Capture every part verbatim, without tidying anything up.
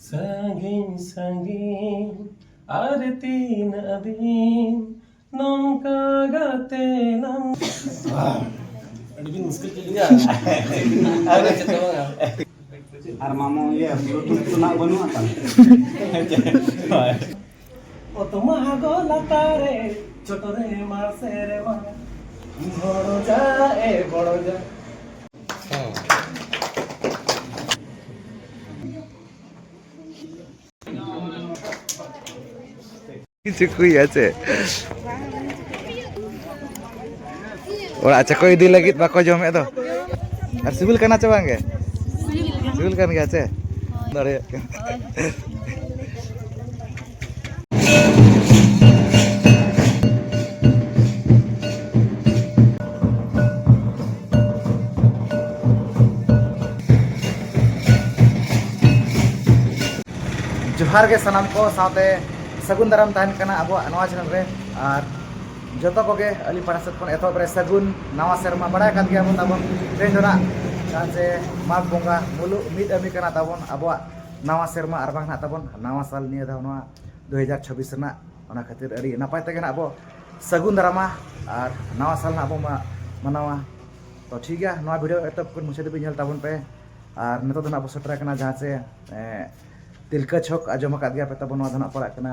ᱥᱟᱺᱜᱤᱧ ᱥᱟᱺᱜᱤᱧ ᱟᱨ ᱛᱤᱱᱟᱹᱜ ᱫᱤᱱ ᱱᱚᱝᱠᱟ ᱜᱟᱛᱮ ᱞᱟᱝ᱾ ᱟᱹᱰᱤ ᱵᱤᱱ ᱢᱩᱥᱠᱤᱞ ᱠᱮᱫ ᱞᱤᱧᱟ᱾ ᱟᱨ ᱪᱮᱫ ᱦᱚᱸ ᱵᱟᱝᱟ᱾ ᱟᱨ ᱢᱟᱢᱚ ᱤᱭᱟᱹ ᱵᱞᱩᱴᱩᱛᱷ ᱠᱚ ᱱᱟᱜ ᱵᱟᱹᱱᱩᱜᱼᱟ ᱛᱟᱢ᱾ ᱚᱛ ᱢᱟᱦᱟᱜᱚ ᱞᱟᱛᱟᱨ ᱨᱮ ᱪᱚᱴ ᱨᱮ ᱢᱟ ᱥᱮᱨᱢᱟ ᱵᱚᱲᱚ ᱡᱟ ᱮ ᱵᱚᱲᱚ ᱡᱟ᱾ ᱪᱩᱠᱩᱭ ᱟᱪᱷᱮ᱾ ᱚᱲᱟᱜ ᱪᱟᱠᱚ ᱤᱫᱤ ᱞᱟᱹᱜᱤᱫ ᱵᱟᱠᱚ ᱡᱚᱢᱮᱫ ᱫᱚ᱾ ᱟᱨ ᱥᱤᱵᱤᱞ ᱠᱟᱱᱟ ᱪᱮ ᱵᱟᱝ ᱜᱮ? ᱥᱤᱵᱤᱞ ᱠᱟᱱ ᱜᱮᱭᱟ ᱪᱮ? ᱫᱟᱲᱮᱭᱟᱜ ᱠᱟᱱᱟ᱾ ᱡᱚᱦᱟᱨ ᱜᱮ ᱥᱟᱱᱟᱢ ᱠᱚ, ᱥᱟᱶᱛᱮ ᱥᱟᱹᱜᱩᱱ ᱫᱟᱨᱟᱢ ᱛᱟᱦᱮᱱ ᱠᱟᱱᱟ ᱟᱵᱚᱣᱟᱜ ᱱᱚᱣᱟ ᱪᱮᱱᱮᱞ ᱨᱮ᱾ ᱟᱨ ᱡᱚᱛᱚ ᱠᱚᱜᱮ ᱟᱹᱞᱤᱧ ᱯᱟᱦᱴᱟ ᱥᱮᱫ ᱠᱷᱚᱱ ᱮᱛᱚᱦᱚᱵ ᱨᱮ ᱥᱟᱹᱜᱩᱱ ᱱᱟᱣᱟ ᱥᱮᱨᱢᱟ᱾ ᱵᱟᱲᱟᱭ ᱠᱟᱱ ᱜᱮᱭᱟ ᱵᱚᱱ ᱛᱟᱵᱚᱱ ᱛᱮᱦᱮᱧ ᱫᱚ ᱱᱟᱜ ᱡᱟᱦᱟᱸ ᱪᱮ ᱢᱟᱜᱽ ᱵᱚᱸᱜᱟ ᱢᱩᱞᱩᱜ ᱢᱤᱫ ᱟᱹᱢᱤ ᱠᱟᱱᱟ ᱛᱟᱵᱚᱱ ᱟᱵᱚᱣᱟᱜ ᱱᱟᱣᱟ ᱥᱮᱨᱢᱟ, ᱟᱨ ᱵᱟᱝ ᱱᱟᱜ ᱛᱟᱵᱚᱱ ᱱᱟᱣᱟ ᱥᱟᱞ ᱱᱤᱭᱟᱹ ᱫᱷᱟᱣ ᱱᱚᱣᱟ ᱫᱩ ᱦᱟᱡᱟᱨ ᱪᱷᱟᱵᱵᱤᱥ ᱨᱮᱱᱟᱜ᱾ ᱚᱱᱟ ᱠᱷᱟᱹᱛᱤᱨ ᱟᱹᱰᱤ ᱱᱟᱯᱟᱭ ᱛᱮᱜᱮ ᱱᱟᱜ ᱵᱚ ᱥᱟᱹᱜᱩᱱ ᱫᱟᱨᱟᱢᱟ ᱟᱨ ᱱᱟᱣᱟ ᱥᱟᱞ ᱱᱟᱜ ᱵᱚ ᱢᱟ-, ᱢᱟᱱᱟᱣᱟ᱾ ᱛᱚ ᱴᱷᱤᱠ ᱜᱮᱭᱟ, ᱱᱚᱣᱟ ᱵᱷᱤᱰᱤᱭᱳ ᱮᱛᱚᱦᱚᱵ ᱠᱷᱚᱱ ᱢᱩᱪᱟᱹᱫ ᱫᱷᱟᱹᱵᱤᱡ ᱧᱮᱞ ᱛᱟᱵᱚᱱ ᱯᱮ᱾ ᱟᱨ ᱱᱤᱛᱚᱜ ᱫᱚ ᱱᱟᱜ ᱵᱚ ᱥᱮᱴᱮᱨ ᱟᱠᱟᱱᱟ ᱡᱟᱦᱟᱸ ᱪᱮ, ᱮ, ᱛᱤᱞᱠᱟᱹ ᱪᱷᱚᱠ ᱟᱸᱡᱚᱢ ᱟᱠᱟᱫ ᱜᱮᱭᱟ ᱯᱮ ᱛᱟᱵᱚᱱ, ᱱᱚᱣᱟ ᱫᱚ ᱱᱟᱜ ᱯᱟᱲᱟᱜ ᱠᱟᱱᱟ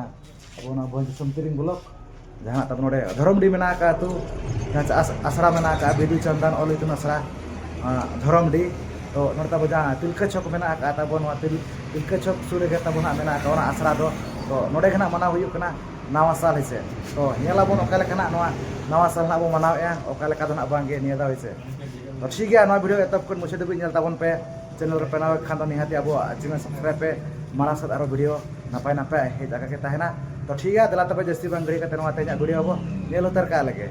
ᱟᱵᱚ ᱱᱚᱣᱟ ᱵᱷᱚᱸᱡᱽ ᱫᱤᱥᱚᱢ ᱛᱤᱨᱤᱝ ᱵᱞᱚᱠ᱾ ᱡᱟᱦᱟᱸ ᱛᱟᱵᱚᱱ ᱱᱚᱰᱮ ᱫᱷᱚᱨᱚᱢᱰᱤ ᱢᱮᱱᱟᱜ ᱟᱠᱟᱫ ᱟᱹᱛᱩ, ᱡᱟᱦᱟᱸ ᱪᱮ ᱟᱥ-, ᱟᱥᱲᱟ ᱢᱮᱱᱟᱜ ᱟᱠᱟᱫ ᱵᱤᱫᱩ ᱪᱟᱸᱫᱟᱱ ᱚᱞ ᱤᱛᱩᱱ ᱟᱥᱲᱟ, ᱟᱸ, ᱫᱷᱚᱨᱚᱢᱰᱤ᱾ ᱛᱚ ᱱᱚᱰᱮ ᱛᱟᱵᱚ ᱡᱟᱦᱟᱸ ᱛᱤᱞᱠᱟᱹ ᱪᱷᱚᱠ ᱢᱮᱱᱟᱜ ᱟᱠᱟᱫ ᱛᱟᱵᱚᱱ, ᱱᱚᱣᱟ ᱛᱤᱞ-, ᱛᱤᱞᱠᱟᱹ ᱪᱷᱚᱠ ᱥᱩᱨ ᱨᱮᱜᱮ ᱛᱟᱵᱚ ᱱᱟᱜ ᱢᱮᱱᱟᱜ ᱟᱠᱟᱫ ᱚᱱᱟ ᱟᱥᱲᱟ ᱫᱚ᱾ ᱛᱚ ᱱᱚᱰᱮ ᱜᱮ ᱱᱟᱜ ᱢᱟᱱᱟᱣ ᱦᱩᱭᱩᱜ ᱠᱟᱱᱟ ᱱᱟᱣᱟ ᱥᱟᱞ ᱦᱮᱸᱥᱮ᱾ ᱛᱚ ᱧᱮᱞ ᱟᱵᱚᱱ ᱚᱠᱟ ᱞᱮᱠᱟ ᱱᱟᱜ ᱱᱚᱣᱟ ᱱᱟᱣᱟ ᱥᱟᱞ ᱱᱟᱜ ᱵᱚ ᱢᱟᱱᱟᱣᱮᱫᱼᱟ, ᱚᱠᱟ ᱞᱮᱠᱟ ᱫᱚ ᱱᱟᱜ ᱵᱟᱝ ᱜᱮ ᱱᱤᱭᱟᱹ ᱫᱷᱟᱣ ᱦᱮᱸᱥᱮ᱾ ᱛᱚ ᱴᱷᱤᱠ ᱜᱮᱭᱟ, ᱱᱚᱣᱟ ᱵᱷᱤᱰᱤᱭᱳ ᱮᱛᱚᱦᱚᱵ ᱠᱷᱚᱱ ᱢᱩᱪᱟᱹᱫ ᱫᱷᱟᱹᱵᱤᱡ ᱧᱮᱞ ᱛᱟᱵᱚᱱ ᱯᱮ᱾ ᱪᱮᱱᱮᱞ ᱨᱮ ᱯᱮ ᱱᱟᱣᱟ ᱠᱷᱟᱱ ᱫᱚ ᱱᱤᱦᱟᱹᱛ ᱜᱮ ᱟᱵᱚᱣᱟᱜ ᱪᱮᱱᱮᱞ ᱥᱟᱵᱥᱠᱨᱟᱭᱤᱵ ᱯᱮ, ᱢᱟᱨᱟᱝ ᱥᱮᱫ ᱟᱨᱚ ᱵᱷᱤᱰᱤᱭᱳ ᱱᱟᱯᱟᱭ ᱱᱟᱯᱟᱭ ᱦᱮᱡ ᱟᱠᱟ ᱜᱮ ᱛᱟᱦᱮᱱᱟ᱾ ᱛᱚ ᱴᱷᱤᱠ ᱜᱮᱭᱟ, ᱫᱮᱞᱟ ᱛᱚᱵᱮ ᱡᱟᱹᱥᱛᱤ ᱵᱟᱝ ᱜᱷᱟᱹᱲᱤ ᱠᱟᱛᱮ ᱱᱚᱣᱟ ᱛᱮᱦᱮᱧᱟᱜ ᱵᱷᱤᱰᱤᱭᱳ ᱵᱚ ᱧᱮᱞ ᱩᱛᱟᱹᱨ ᱠᱟᱜ ᱞᱮᱜᱮ᱾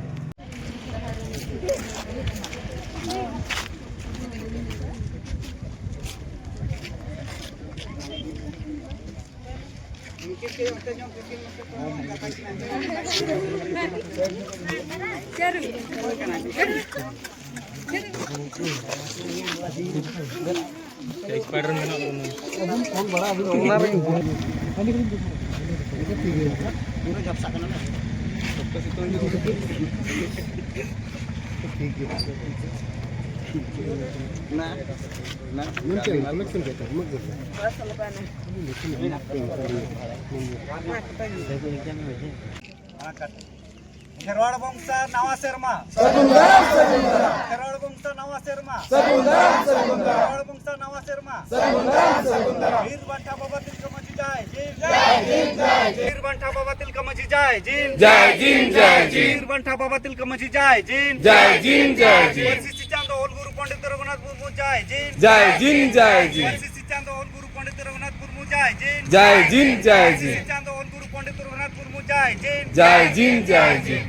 ᱮᱠᱥᱯᱟᱭᱟᱨ ᱨᱮ ᱢᱮᱱᱟᱜ ᱵᱚᱱᱟ᱾ ᱚᱱᱟ ᱨᱮ ᱯᱩᱨᱟᱹ ᱡᱷᱟᱯᱥᱟᱜ ᱠᱟᱱᱟ᱾ ᱴᱷᱤᱠ ᱜᱮᱭᱟ᱾ ᱚᱱᱟ, ᱚᱱᱟ ᱢᱮᱱ ᱪᱮᱫ ᱠᱟᱞᱮᱠᱥᱚᱱ ᱪᱮᱫ ᱞᱮᱠᱟ? ᱩᱱᱟᱹᱜ ᱜᱮ? ᱠᱷᱮᱨᱣᱟᱲ ᱵᱚᱝᱥᱟ ᱱᱟᱣᱟ ᱥᱮᱨᱢᱟ᱾ ᱥᱟᱹᱜᱩᱱ ᱫᱟᱨᱟᱢ, ᱥᱟᱹᱜᱩᱱ ᱫᱟᱨᱟᱢ᱾ ᱠᱷᱮᱨᱣᱟᱲ ᱵᱚᱝᱥᱟ ᱱᱟᱣᱟ ᱥᱮᱨᱢᱟ᱾ ᱥᱟᱹᱜᱩᱱ ᱫᱟᱨᱟᱢ, ᱥᱟᱹᱜᱩᱱ ᱫᱟᱨᱟᱢ᱾ ᱠᱷᱮᱨᱣᱟᱲ ᱵᱚᱝᱥᱟ ᱱᱟᱣᱟ ᱥᱮᱨᱢᱟ᱾ ᱥᱟᱹᱜᱩᱱ ᱫᱟᱨᱟᱢ, ᱥᱟᱹᱜᱩᱱ ᱫᱟᱨᱟᱢ᱾ ᱵᱤᱨ ᱵᱟᱱᱴᱟ ᱵᱟᱵᱟ ᱛᱤᱞᱠᱟᱹ ᱢᱟᱹᱡᱷᱤ ᱡᱟᱭ ᱡᱤᱱ᱾ ᱡᱟᱭ ᱡᱤᱱ, ᱡᱟᱭ ᱡᱤᱱ᱾ ᱵᱤᱨ ᱵᱟᱱᱴᱟ ᱵᱟᱵᱟ ᱛᱤᱞᱠᱟᱹ ᱢᱟᱹᱡᱷᱤ ᱡᱟᱭ ᱡᱤᱱ᱾ ᱡᱟᱭ ᱡᱤᱱ, ᱡᱟᱭ ᱡᱤᱱ᱾ ᱵᱤᱨ ᱵᱟᱱᱴᱟ ᱵᱟᱵᱟ ᱛᱤᱞᱠᱟᱹ ᱢᱟᱹᱡᱷᱤ ᱡᱟᱭ ᱡᱤᱱ᱾ ᱡᱟᱭ ᱡᱤᱱ, ᱡᱟᱭ ᱡᱤᱱ᱾ ᱯᱟᱹᱨᱥᱤ ᱥᱤᱧᱪᱟᱸᱫᱚ ᱚᱞ ᱜᱩᱨᱩ ᱯᱚᱱᱰᱤᱛ ᱨᱚᱜᱷᱩᱱᱟᱛᱷ ᱢᱩᱨᱢᱩ ᱡᱟᱭ ᱡᱤᱱ᱾ ᱡᱟᱭ ᱡᱤᱱ, ᱡᱟᱭ ᱡᱤᱱ᱾ ᱯᱟᱹᱨᱥᱤ ᱥᱤᱧᱪᱟᱸᱫᱚ ᱚᱞ ᱜᱩᱨᱩ ᱯᱚᱱᱰᱤᱛ ᱨᱚᱜᱷᱩᱱᱟᱛᱷ ᱢᱩᱨᱢᱩ ᱡᱟᱭ ᱡᱤᱱ᱾ ᱡᱟᱭ ᱡᱤᱱ, ᱡᱟᱭ ᱡᱤᱱ᱾ ᱯᱟᱹᱨᱥᱤ ᱥᱤᱧᱪᱟᱸᱫᱚ ᱚᱞ ᱜᱩᱨᱩ ᱯᱚᱱᱰᱤᱛ ᱨᱚᱜᱷᱩᱱᱟᱛᱷ ᱢᱩᱨᱢᱩ ᱡᱟᱭ ᱡᱤᱱ᱾ ᱡᱟᱭ ᱡᱤᱱ, ᱡᱟᱭ ᱡᱤᱱ᱾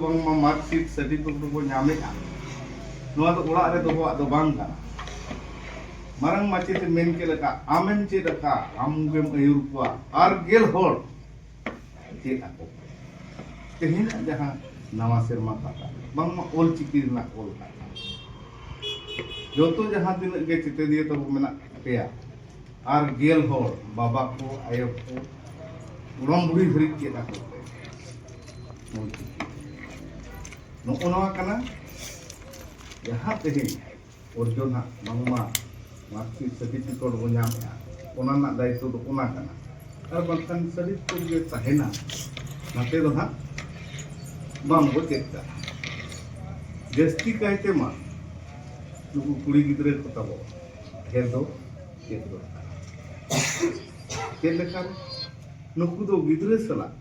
ᱵᱟᱝᱢᱟ ᱢᱟᱨᱠᱥᱤᱴ ᱥᱟᱨᱴᱤᱯᱷᱤᱠᱮᱴ ᱵᱚ ᱧᱟᱢᱮᱫᱼᱟ, ᱱᱚᱣᱟ ᱫᱚ ᱚᱲᱟᱜ ᱨᱮ ᱫᱚᱦᱚᱣᱟᱜ ᱫᱚ ᱵᱟᱝ ᱠᱟᱱᱟ᱾ ᱢᱟᱨᱟᱝ ᱢᱟᱪᱮᱛ ᱮ ᱢᱮᱱ ᱠᱮᱫ ᱞᱮᱠᱟ, ᱟᱢᱮᱢ ᱪᱮᱫ ᱟᱠᱟᱫ, ᱟᱢ ᱜᱮᱢ ᱟᱹᱭᱩᱨ ᱠᱚᱣᱟ, ᱟᱨ ᱜᱮᱞ ᱦᱚᱲ ᱪᱮᱫ ᱟᱠᱚ᱾ ᱛᱮᱦᱮᱧᱟᱜ ᱡᱟᱦᱟᱸ ᱱᱟᱣᱟ ᱥᱮᱨᱢᱟ ᱠᱟᱛᱷᱟ, ᱵᱟᱝᱢᱟ ᱚᱞ ᱪᱤᱠᱤ ᱨᱮᱱᱟᱜ ᱚᱞ ᱠᱟᱛᱷᱟ, ᱡᱚᱛᱚ ᱡᱟᱦᱟᱸ ᱛᱤᱱᱟᱹᱜ ᱜᱮ ᱪᱮᱛᱮᱫᱤᱭᱟᱹ ᱛᱟᱵᱚ ᱢᱮᱱᱟᱜ ᱯᱮᱭᱟ, ᱟᱨ ᱜᱮᱞ ᱦᱚᱲ ᱵᱟᱵᱟ ᱠᱚ, ᱟᱭᱳ ᱠᱚ, ᱜᱚᱲᱚᱢ ᱵᱩᱲᱦᱤ ᱫᱷᱟᱹᱨᱤᱡ ᱪᱮᱫ ᱟᱠᱚ ᱯᱮ ᱚᱞ ᱪᱤᱠᱤ᱾ ᱱᱚᱜᱼᱚ ᱱᱚᱣᱟ ᱠᱟᱱᱟ ᱡᱟᱦᱟᱸ ᱛᱮᱦᱮᱧ ᱚᱨᱡᱚᱱ ᱦᱟᱸᱜ ᱵᱟᱝᱢᱟ ᱢᱟᱨᱠᱥᱤᱴ ᱥᱟᱨᱴᱤᱯᱷᱤᱠᱮᱴ ᱵᱚ ᱧᱟᱢᱮᱜᱼᱟ, ᱚᱱᱟ ᱨᱮᱱᱟᱜ ᱫᱟᱭᱤᱛᱛᱚ ᱫᱚ ᱚᱱᱟ ᱠᱟᱱᱟ᱾ ᱟᱨ ᱵᱟᱝᱠᱷᱟᱱ ᱥᱟᱹᱨᱤ ᱠᱚ ᱜᱮ ᱛᱟᱦᱮᱱᱟ, ᱱᱟᱛᱮ ᱫᱚ ᱦᱟᱸᱜ ᱵᱟᱝ ᱵᱚ ᱪᱮᱫ ᱠᱟᱜᱼᱟ᱾ ᱡᱟᱹᱥᱛᱤ ᱠᱟᱭᱛᱮ ᱢᱟ ᱱᱩᱠᱩ ᱠᱩᱲᱤ ᱜᱤᱫᱽᱨᱟᱹ ᱠᱚ ᱛᱟᱵᱚ ᱰᱷᱮᱨ ᱫᱚ ᱪᱮᱫ ᱫᱚᱨᱠᱟᱨ᱾ ᱪᱮᱫ ᱞᱮᱠᱟ? ᱱᱩᱠᱩ ᱫᱚ ᱜᱤᱫᱽᱨᱟᱹ ᱥᱟᱞᱟᱜ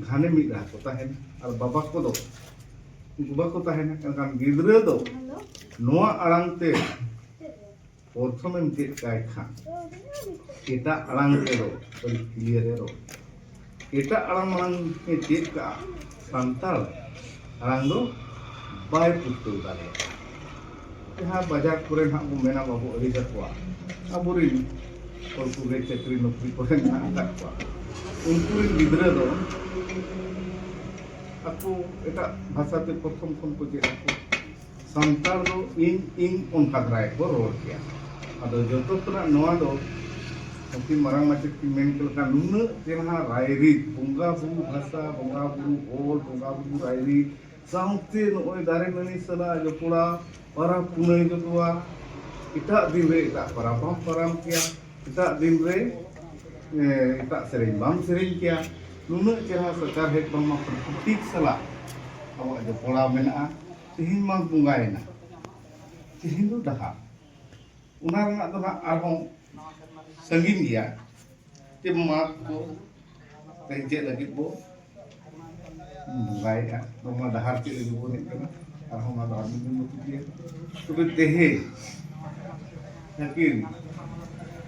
ᱜᱷᱟᱱᱮ ᱢᱤᱫ ᱨᱟᱦᱟ ᱠᱚ ᱛᱟᱦᱮᱱᱟ, ᱟᱨ ᱵᱟᱵᱟ ᱠᱚᱫᱚ ᱩᱱᱠᱩ ᱵᱟᱠᱚ ᱛᱟᱦᱮᱱᱟ᱾ ᱮᱱᱠᱷᱟᱱ ᱜᱤᱫᱽᱨᱟᱹ ᱫᱚ ᱱᱚᱣᱟ ᱟᱲᱟᱝ ᱛᱮ ᱯᱨᱚᱛᱷᱚᱢᱮᱢ ᱪᱮᱫ ᱠᱟᱭ ᱠᱷᱟᱱ ᱮᱴᱟᱜ ᱟᱲᱟᱝ ᱛᱮᱫᱚ ᱟᱹᱰᱤ ᱠᱞᱤᱭᱟᱨ ᱮ ᱨᱚᱲ᱾ ᱮᱴᱟᱜ ᱟᱲᱟᱝ ᱢᱟᱲᱟᱝ ᱮ ᱪᱮᱫ ᱠᱟᱜᱼᱟ, ᱥᱟᱱᱛᱟᱲ ᱟᱲᱟᱝ ᱫᱚ ᱵᱟᱭ ᱯᱩᱥᱴᱟᱹᱣ ᱫᱟᱲᱮᱭᱟᱜᱼᱟ᱾ ᱡᱟᱦᱟᱸ ᱵᱟᱡᱟᱨ ᱠᱚᱨᱮ ᱱᱟᱦᱟᱜ ᱵᱚ ᱢᱮᱱᱟ ᱵᱟᱵᱚ ᱟᱹᱲᱤᱥ ᱟᱠᱚᱣᱟ, ᱟᱵᱚᱨᱮᱱ ᱦᱚᱲ ᱠᱚᱜᱮ ᱪᱟᱹᱠᱨᱤ ᱱᱚᱠᱨᱤ ᱠᱚᱨᱮ ᱢᱮᱱᱟᱜ ᱟᱠᱟᱫ ᱠᱚᱣᱟ, ᱩᱱᱠᱩ ᱨᱮᱱ ᱜᱤᱫᱽᱨᱟᱹ ᱫᱚ ᱟᱠᱚ ᱮᱴᱟᱜ ᱵᱷᱟᱥᱟ ᱛᱮ ᱯᱨᱚᱛᱷᱚᱢ ᱠᱷᱚᱱ ᱠᱚ ᱪᱮᱫ ᱟᱠᱚ᱾ ᱥᱟᱱᱛᱟᱲ ᱫᱚ ᱤᱧ ᱤᱧ ᱚᱱᱠᱟ ᱫᱷᱟᱨᱟ ᱜᱮᱠᱚ ᱨᱚᱲ ᱠᱮᱭᱟ᱾ ᱟᱫᱚ ᱡᱚᱛᱚ ᱠᱷᱚᱱᱟᱜ ᱱᱚᱣᱟ ᱫᱚ ᱩᱱᱠᱤᱱ ᱢᱟᱨᱟᱝ ᱢᱟᱪᱮᱫ ᱠᱤᱱ ᱢᱮᱱ ᱠᱮᱫ ᱞᱮᱠᱟ, ᱱᱩᱱᱟᱹᱜ ᱪᱮᱦᱨᱟ ᱨᱟᱭᱨᱤᱛ, ᱵᱚᱸᱜᱟ ᱵᱩᱨᱩ ᱵᱷᱟᱥᱟ, ᱵᱚᱸᱜᱟ ᱵᱩᱨᱩ ᱚᱞ, ᱵᱚᱸᱜᱟ ᱵᱩᱨᱩ ᱨᱟᱭᱨᱤᱛ, ᱥᱟᱶᱛᱮ ᱱᱚᱜᱼᱚᱭ ᱫᱟᱨᱮ ᱱᱟᱹᱲᱤ ᱥᱟᱞᱟᱜ ᱡᱚᱯᱲᱟᱣ ᱯᱟᱨᱟᱵᱽ ᱯᱩᱱᱟᱹᱭ ᱡᱚᱛᱚᱣᱟᱜ᱾ ᱮᱴᱟᱜ ᱫᱤᱱ ᱨᱮ ᱮᱴᱟᱜ ᱯᱟᱨᱟᱵᱽ ᱵᱟᱢ ᱯᱟᱨᱟᱢ ᱠᱮᱭᱟ, ᱮᱴᱟᱜ ᱫᱤᱱ ᱨᱮ ᱮ, ᱮᱴᱟᱜ ᱥᱮᱨᱮᱧ ᱵᱟᱢ ᱥᱮᱨᱮᱧ ᱠᱮᱭᱟ᱾ ᱱᱩᱱᱟᱹᱜ ᱪᱮᱦᱨᱟ ᱥᱟᱪᱟᱨᱦᱮᱫ ᱵᱟᱝᱢᱟ ᱯᱨᱟᱠᱨᱤᱛᱤᱠ ᱥᱟᱞᱟᱜ ᱟᱵᱚᱣᱟᱜ ᱡᱚᱯᱲᱟᱣ ᱢᱮᱱᱟᱜᱼᱟ᱾ ᱛᱮᱦᱮᱧ ᱢᱟ ᱵᱚᱸᱜᱟᱭᱮᱱᱟ, ᱛᱮᱦᱮᱧ ᱫᱚ ᱰᱟᱦᱟᱨ, ᱚᱱᱟ ᱨᱮᱱᱟᱜ ᱫᱚ ᱱᱟᱜ ᱟᱨᱦᱚᱸ ᱥᱟᱺᱜᱤᱧ ᱜᱮᱭᱟ᱾ ᱪᱮ ᱢᱟᱜᱽ ᱠᱚ ᱛᱮᱦᱮᱧ ᱪᱮᱫ ᱞᱟᱹᱜᱤᱫ ᱵᱚ ᱵᱚᱸᱜᱟᱭᱮᱫᱼᱟ, ᱱᱚᱣᱟ ᱰᱟᱦᱟᱨ ᱪᱮᱫ ᱞᱟᱹᱜᱤᱫ ᱵᱚᱱ ᱦᱮᱡ ᱠᱟᱱᱟ, ᱟᱨᱦᱚᱸ ᱚᱱᱟ ᱫᱚ ᱟᱨ ᱢᱤᱫ ᱫᱤᱱ ᱵᱚ ᱛᱷᱩᱛᱤᱭᱟ᱾ ᱛᱚᱵᱮ ᱛᱮᱦᱮᱧ ᱟᱹᱠᱤᱱ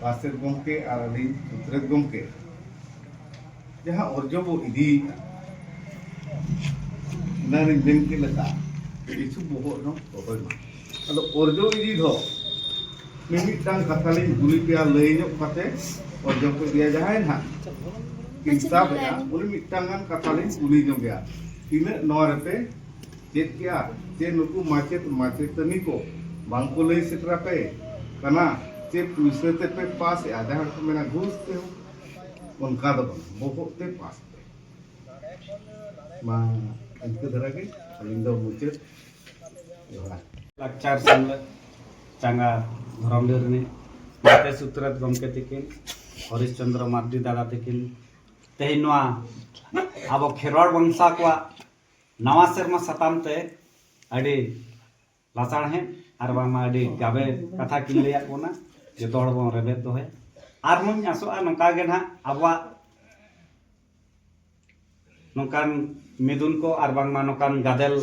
ᱯᱟᱨᱥᱮᱛ ᱜᱚᱢᱠᱮ ᱟᱨ ᱟᱹᱞᱤᱧ ᱥᱩᱛᱨᱮᱛ ᱜᱚᱢᱠᱮ ᱡᱟᱦᱟᱸ ᱚᱨᱡᱚ ᱵᱚ ᱤᱫᱤᱭᱮᱫᱼᱟ, ᱚᱱᱟᱨᱤᱧ ᱢᱮᱱ ᱠᱮᱫ ᱞᱮᱠᱟ ᱠᱤᱪᱷᱩ ᱵᱚᱦᱚᱜ ᱨᱮᱦᱚᱸ ᱫᱚᱦᱚᱭ ᱢᱟ᱾ ᱟᱫᱚ ᱚᱨᱡᱚ ᱤᱫᱤ ᱫᱚ ᱢᱤᱢᱤᱫᱴᱟᱝ ᱠᱟᱛᱷᱟ ᱞᱤᱧ ᱠᱩᱞᱤ ᱯᱮᱭᱟ, ᱞᱟᱹᱭ ᱧᱚᱜ ᱠᱟᱛᱮ ᱚᱨᱡᱚ ᱠᱚ ᱤᱫᱤᱭᱟ᱾ ᱡᱟᱦᱟᱸᱭ ᱱᱟᱦᱟᱜ ᱠᱤᱱ ᱥᱟᱵ ᱮᱫᱟ, ᱩᱱᱤ ᱢᱤᱫᱴᱟᱝ ᱜᱟᱱ ᱠᱟᱛᱷᱟ ᱞᱤᱧ ᱠᱩᱞᱤ ᱧᱚᱜᱮᱭᱟ, ᱛᱤᱱᱟᱹᱜ ᱱᱚᱣᱟ ᱨᱮᱯᱮ ᱪᱮᱫ ᱠᱮᱜᱼᱟ? ᱪᱮ ᱱᱩᱠᱩ ᱢᱟᱪᱮᱫ ᱢᱟᱪᱮᱛᱟᱹᱱᱤ ᱠᱚ ᱵᱟᱝ ᱠᱚ ᱞᱟᱹᱭ ᱥᱮᱴᱮᱨ ᱟᱯᱮ ᱠᱟᱱᱟ? ᱪᱮ ᱯᱩᱭᱥᱟᱹ ᱛᱮᱯᱮ ᱯᱟᱥ ᱮᱜᱼᱟ? ᱡᱟᱦᱟᱸ ᱠᱚ ᱢᱮᱱᱟ ᱜᱷᱩᱥ ᱛᱮᱦᱚᱸ, ᱚᱱᱠᱟ ᱫᱚ ᱵᱟᱝ, ᱵᱚᱦᱚᱜ ᱛᱮ ᱯᱟᱥ ᱯᱮ᱾ ᱢᱟ ᱤᱱᱠᱟᱹ ᱫᱷᱟᱨᱟ ᱜᱮ ᱟᱹᱞᱤᱧ ᱫᱚ ᱢᱩᱪᱟᱹᱫ ᱡᱚᱦᱟᱨ᱾ ᱞᱟᱠᱪᱟᱨ ᱥᱮᱢᱞᱮᱫ ᱪᱟᱸᱜᱟ ᱫᱷᱚᱨᱚᱢ ᱰᱤᱦᱟᱹ ᱨᱤᱱᱤᱡ ᱢᱟᱪᱮᱛ ᱥᱩᱛᱨᱮᱛ ᱜᱚᱢᱠᱮ ᱛᱤᱠᱤᱱ, ᱦᱚᱨᱤᱥ ᱪᱚᱸᱫᱽᱨᱚ ᱢᱟᱨᱰᱤ ᱫᱟᱫᱟ ᱛᱤᱠᱤᱱ, ᱛᱮᱦᱮᱧ ᱱᱚᱣᱟ ᱟᱵᱚ ᱠᱷᱮᱨᱣᱟᱲ ᱵᱚᱝᱥᱟ ᱠᱚᱣᱟᱜ ᱱᱟᱣᱟ ᱥᱮᱨᱢᱟ ᱥᱟᱛᱟᱢ ᱛᱮ ᱟᱹᱰᱤ ᱞᱟᱥᱟᱲᱦᱮᱫ ᱟᱨ ᱵᱟᱝᱢᱟ ᱟᱹᱰᱤ ᱜᱟᱵᱮ ᱠᱟᱛᱷᱟ ᱠᱤᱱ ᱞᱟᱹᱭᱟᱫ ᱵᱚᱱᱟ᱾ ᱡᱚᱛᱚ ᱦᱚᱲ ᱵᱚᱱ ᱨᱮᱵᱮᱫ ᱫᱚᱦᱚᱭᱟ᱾ ᱟᱨ ᱦᱚᱸᱧ ᱟᱥᱚᱜᱼᱟ ᱱᱚᱝᱠᱟ ᱜᱮ ᱱᱟᱦᱟᱜ ᱟᱵᱚᱣᱟᱜ ᱱᱚᱝᱠᱟᱱ ᱢᱤᱫᱩᱱ ᱠᱚ ᱟᱨ ᱵᱟᱝᱢᱟ ᱱᱚᱝᱠᱟᱱ ᱜᱟᱫᱮᱞ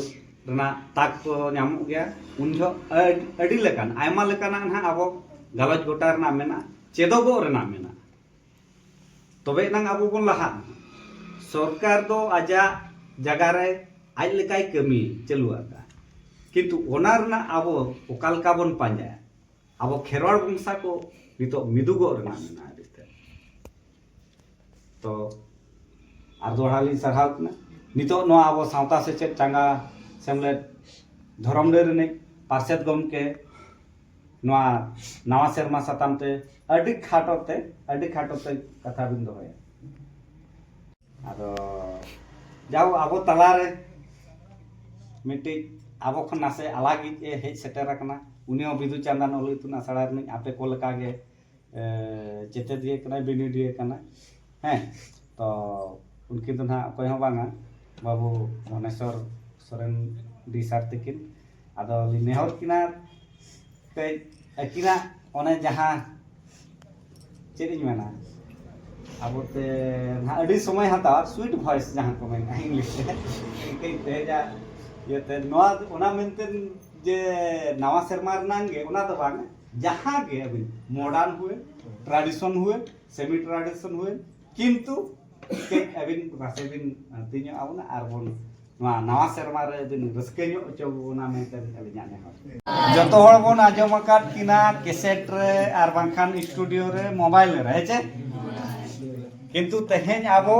ᱨᱮᱱᱟᱜ ᱛᱟᱠ ᱠᱚ ᱧᱟᱢᱚᱜ ᱜᱮᱭᱟ᱾ ᱩᱱ ᱡᱚᱦᱚᱜ ᱟᱹᱰ-, ᱟᱹᱰᱤ ᱞᱮᱠᱟᱱ, ᱟᱭᱢᱟ ᱞᱮᱠᱟᱱᱟᱜ ᱱᱟᱦᱟᱜ ᱟᱵᱚ ᱜᱟᱞᱚᱪ ᱜᱚᱴᱟ ᱨᱮᱱᱟᱜ ᱢᱮᱱᱟᱜᱼᱟ, ᱪᱮᱫᱚᱜᱚᱜ ᱨᱮᱱᱟᱜ ᱢᱮᱱᱟᱜᱼᱟ᱾ ᱛᱚᱵᱮ ᱮᱱᱟᱝ ᱟᱵᱚ ᱵᱚᱱ ᱞᱟᱦᱟᱜᱼᱟ᱾ ᱥᱚᱨᱠᱟᱨ ᱫᱚ ᱟᱡᱟᱜ ᱡᱟᱭᱜᱟ ᱨᱮ ᱟᱡ ᱞᱮᱠᱟᱭ ᱠᱟᱹᱢᱤ ᱪᱟᱹᱞᱩ ᱟᱠᱟᱫᱼᱟ, ᱠᱤᱱᱛᱩ ᱚᱱᱟ ᱨᱮᱱᱟᱜ ᱟᱵᱚ ᱚᱠᱟ ᱞᱮᱠᱟ ᱵᱚᱱ ᱯᱟᱸᱡᱟᱭᱟ? ᱟᱵᱚ ᱠᱷᱮᱨᱣᱟᱲ ᱵᱚᱝᱥᱟ ᱠᱚ ᱱᱤᱛᱚᱜ ᱢᱤᱫᱩᱜᱚᱜ ᱨᱮᱱᱟᱜ ᱢᱮᱱᱟᱜᱼᱟ ᱟᱹᱰᱤ ᱛᱮᱫ᱾ ᱛᱚ ᱟᱨ ᱫᱚᱦᱲᱟ ᱞᱤᱧ ᱥᱟᱨᱦᱟᱣ ᱠᱤᱱᱟ᱾ ᱱᱤᱛᱚᱜ ᱱᱚᱣᱟ ᱟᱵᱚ ᱥᱟᱶᱛᱟ ᱥᱮᱪᱮᱫ ᱪᱟᱸᱜᱟ ᱥᱮᱢᱞᱮᱫ ᱫᱷᱚᱨᱚᱢ ᱰᱟᱹᱨ ᱨᱤᱱᱤᱡ ᱯᱟᱨᱥᱮᱛ ᱜᱚᱢᱠᱮ ᱱᱚᱣᱟ ᱱᱟᱣᱟ ᱥᱮᱨᱢᱟ ᱥᱟᱛᱟᱢ ᱛᱮ ᱟᱹᱰᱤ ᱠᱷᱟᱴᱚ ᱛᱮ, ᱟᱹᱰᱤ ᱠᱷᱟᱴᱚ ᱛᱮ ᱠᱟᱛᱷᱟ ᱵᱤᱱ ᱫᱚᱦᱚᱭᱟ᱾ ᱟᱫᱚ ᱡᱟᱣ ᱟᱵᱚ ᱛᱟᱞᱟᱨᱮ ᱢᱤᱫᱴᱤᱡ ᱟᱵᱚ ᱠᱷᱚᱱ ᱱᱟᱥᱮ ᱟᱞᱟᱜᱤᱡ ᱮ ᱦᱮᱡ ᱥᱮᱴᱮᱨ ᱟᱠᱟᱱᱟ᱾ ᱩᱱᱤ ᱦᱚᱸ ᱵᱤᱫᱩ ᱪᱟᱸᱫᱟᱱ ᱚᱞ ᱤᱛᱩᱱ ᱟᱥᱲᱟ ᱨᱤᱱᱤᱡ ᱟᱯᱮ ᱠᱚ ᱞᱮᱠᱟᱜᱮ ᱮ, ᱪᱮᱛᱮᱫᱤᱭᱟᱹ ᱠᱟᱱᱟᱭ, ᱵᱤᱱᱤᱰᱤᱭᱟᱹ ᱠᱟᱱᱟᱭ᱾ ᱦᱮᱸ, ᱛᱚ ᱩᱱᱠᱤᱱ ᱫᱚ ᱱᱟᱦᱟᱜ ᱚᱠᱚᱭ ᱦᱚᱸ ᱵᱟᱝᱟ, ᱵᱟᱹᱵᱩ ᱵᱷᱩᱵᱚᱱᱮᱥᱚᱨ ᱥᱚᱨᱮᱱ ᱰᱤ ᱥᱟᱨ ᱛᱤᱠᱤᱱ᱾ ᱟᱫᱚ ᱞᱤᱧ ᱱᱮᱦᱚᱨ ᱠᱤᱱᱟ ᱠᱟᱹᱡ ᱟᱹᱠᱤᱱᱟᱜ ᱚᱱᱮ ᱡᱟᱦᱟᱸ, ᱪᱮᱫ ᱤᱧ ᱢᱮᱱᱟ, ᱟᱵᱚᱛᱮ ᱱᱟᱦᱟᱜ ᱟᱹᱰᱤ ᱥᱚᱢᱚᱭ ᱦᱟᱛᱟᱣᱟ, ᱥᱩᱭᱤᱴ ᱵᱷᱚᱭᱮᱥ ᱡᱟᱦᱟᱸ ᱠᱚ ᱢᱮᱱᱟ ᱤᱝᱞᱤᱥ ᱨᱮ, ᱠᱟᱹᱡ ᱛᱮᱦᱮᱧᱟᱜ ᱤᱭᱟᱹᱛᱮ ᱱᱚᱣᱟ, ᱚᱱᱟ ᱢᱮᱱᱛᱮ ᱡᱮ ᱱᱟᱣᱟ ᱥᱮᱨᱢᱟ ᱨᱮᱱᱟᱜ ᱜᱮ ᱚᱱᱟ ᱫᱚ ᱵᱟᱝ, ᱡᱟᱦᱟᱸ ᱜᱮ ᱟᱹᱵᱤᱱ ᱢᱚᱰᱟᱨᱱ ᱦᱩᱭ, ᱴᱨᱟᱰᱤᱥᱚᱱ ᱦᱩᱭ, ᱥᱮᱢᱤ ᱴᱨᱟᱰᱤᱥᱚᱱ ᱦᱩᱭ, ᱠᱤᱱᱛᱩ ᱠᱟᱹᱡ ᱟᱹᱵᱤᱱ ᱨᱟᱥᱮ ᱵᱤᱱ ᱟᱹᱲᱛᱤ ᱧᱚᱜ ᱟᱵᱚᱱᱟ ᱟᱨ ᱵᱚᱱ ᱱᱚᱣᱟ ᱱᱟᱣᱟ ᱥᱮᱨᱢᱟ ᱨᱮ ᱟᱹᱵᱤᱱ ᱨᱟᱹᱥᱠᱟᱹ ᱧᱚᱜ ᱦᱚᱪᱚ ᱵᱚᱱᱟ ᱢᱮᱱᱛᱮ ᱟᱹᱞᱤᱧᱟᱜ ᱱᱮᱦᱚᱨ᱾ ᱡᱚᱛᱚ ᱦᱚᱲ ᱵᱚᱱ ᱟᱸᱡᱚᱢ ᱟᱠᱟᱫ ᱠᱤᱱᱟ ᱠᱮᱥᱮᱴ ᱨᱮ ᱟᱨ ᱵᱟᱝᱠᱷᱟᱱ ᱥᱴᱩᱰᱤᱭᱳ ᱨᱮ, ᱢᱳᱵᱟᱭᱤᱞ ᱨᱮ, ᱦᱮᱸ ᱪᱮ? ᱠᱤᱱᱛᱩ ᱛᱮᱦᱮᱧ ᱟᱵᱚ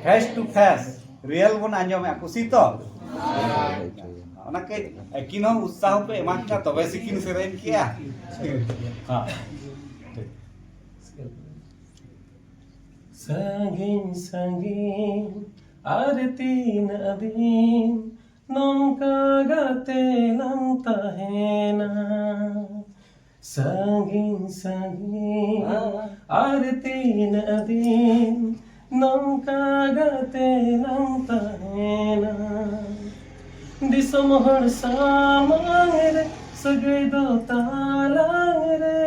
ᱯᱷᱮᱥ ᱴᱩ ᱯᱷᱮᱥ ᱨᱤᱭᱮᱞ ᱵᱚᱱ ᱟᱸᱡᱚᱢᱮᱫᱼᱟ, ᱠᱩᱥᱤ ᱛᱚ? ᱚᱱᱟ ᱠᱟᱹᱡ ᱟᱹᱠᱤᱱ ᱦᱚᱸ ᱩᱛᱥᱟᱦᱚ ᱯᱮ ᱮᱢᱟ ᱠᱤᱱᱟ, ᱛᱚᱵᱮ ᱥᱮ ᱠᱤᱱ ᱥᱮᱨᱮᱧ ᱠᱮᱜᱼᱟ᱾ ᱦᱮᱸ᱾ ᱥᱟᱺᱜᱤᱧ ᱥᱟᱺᱜᱤᱧ ᱟᱨ ᱛᱤᱱᱟᱹᱜ ᱫᱤᱱ ᱱᱚᱝᱠᱟ ᱜᱟᱛᱮ ᱞᱟᱝ ᱛᱟᱦᱮᱱᱟ᱾ ᱥᱟᱺᱜᱤᱧ ᱥᱟᱺᱜᱤᱧ ᱟᱨ ᱛᱤᱱᱟᱹᱜ ᱫᱤᱱ ᱱᱚᱝᱠᱟ ᱜᱟᱛᱮ ᱞᱟᱝ ᱛᱟᱦᱮᱱᱟ᱾ ᱫᱤᱥᱚᱢ ᱦᱚᱲ ᱥᱟᱢᱟᱝ ᱨᱮ ᱥᱟᱹᱜᱟᱹᱭ ᱫᱚ ᱛᱟᱞᱟᱝ ᱨᱮ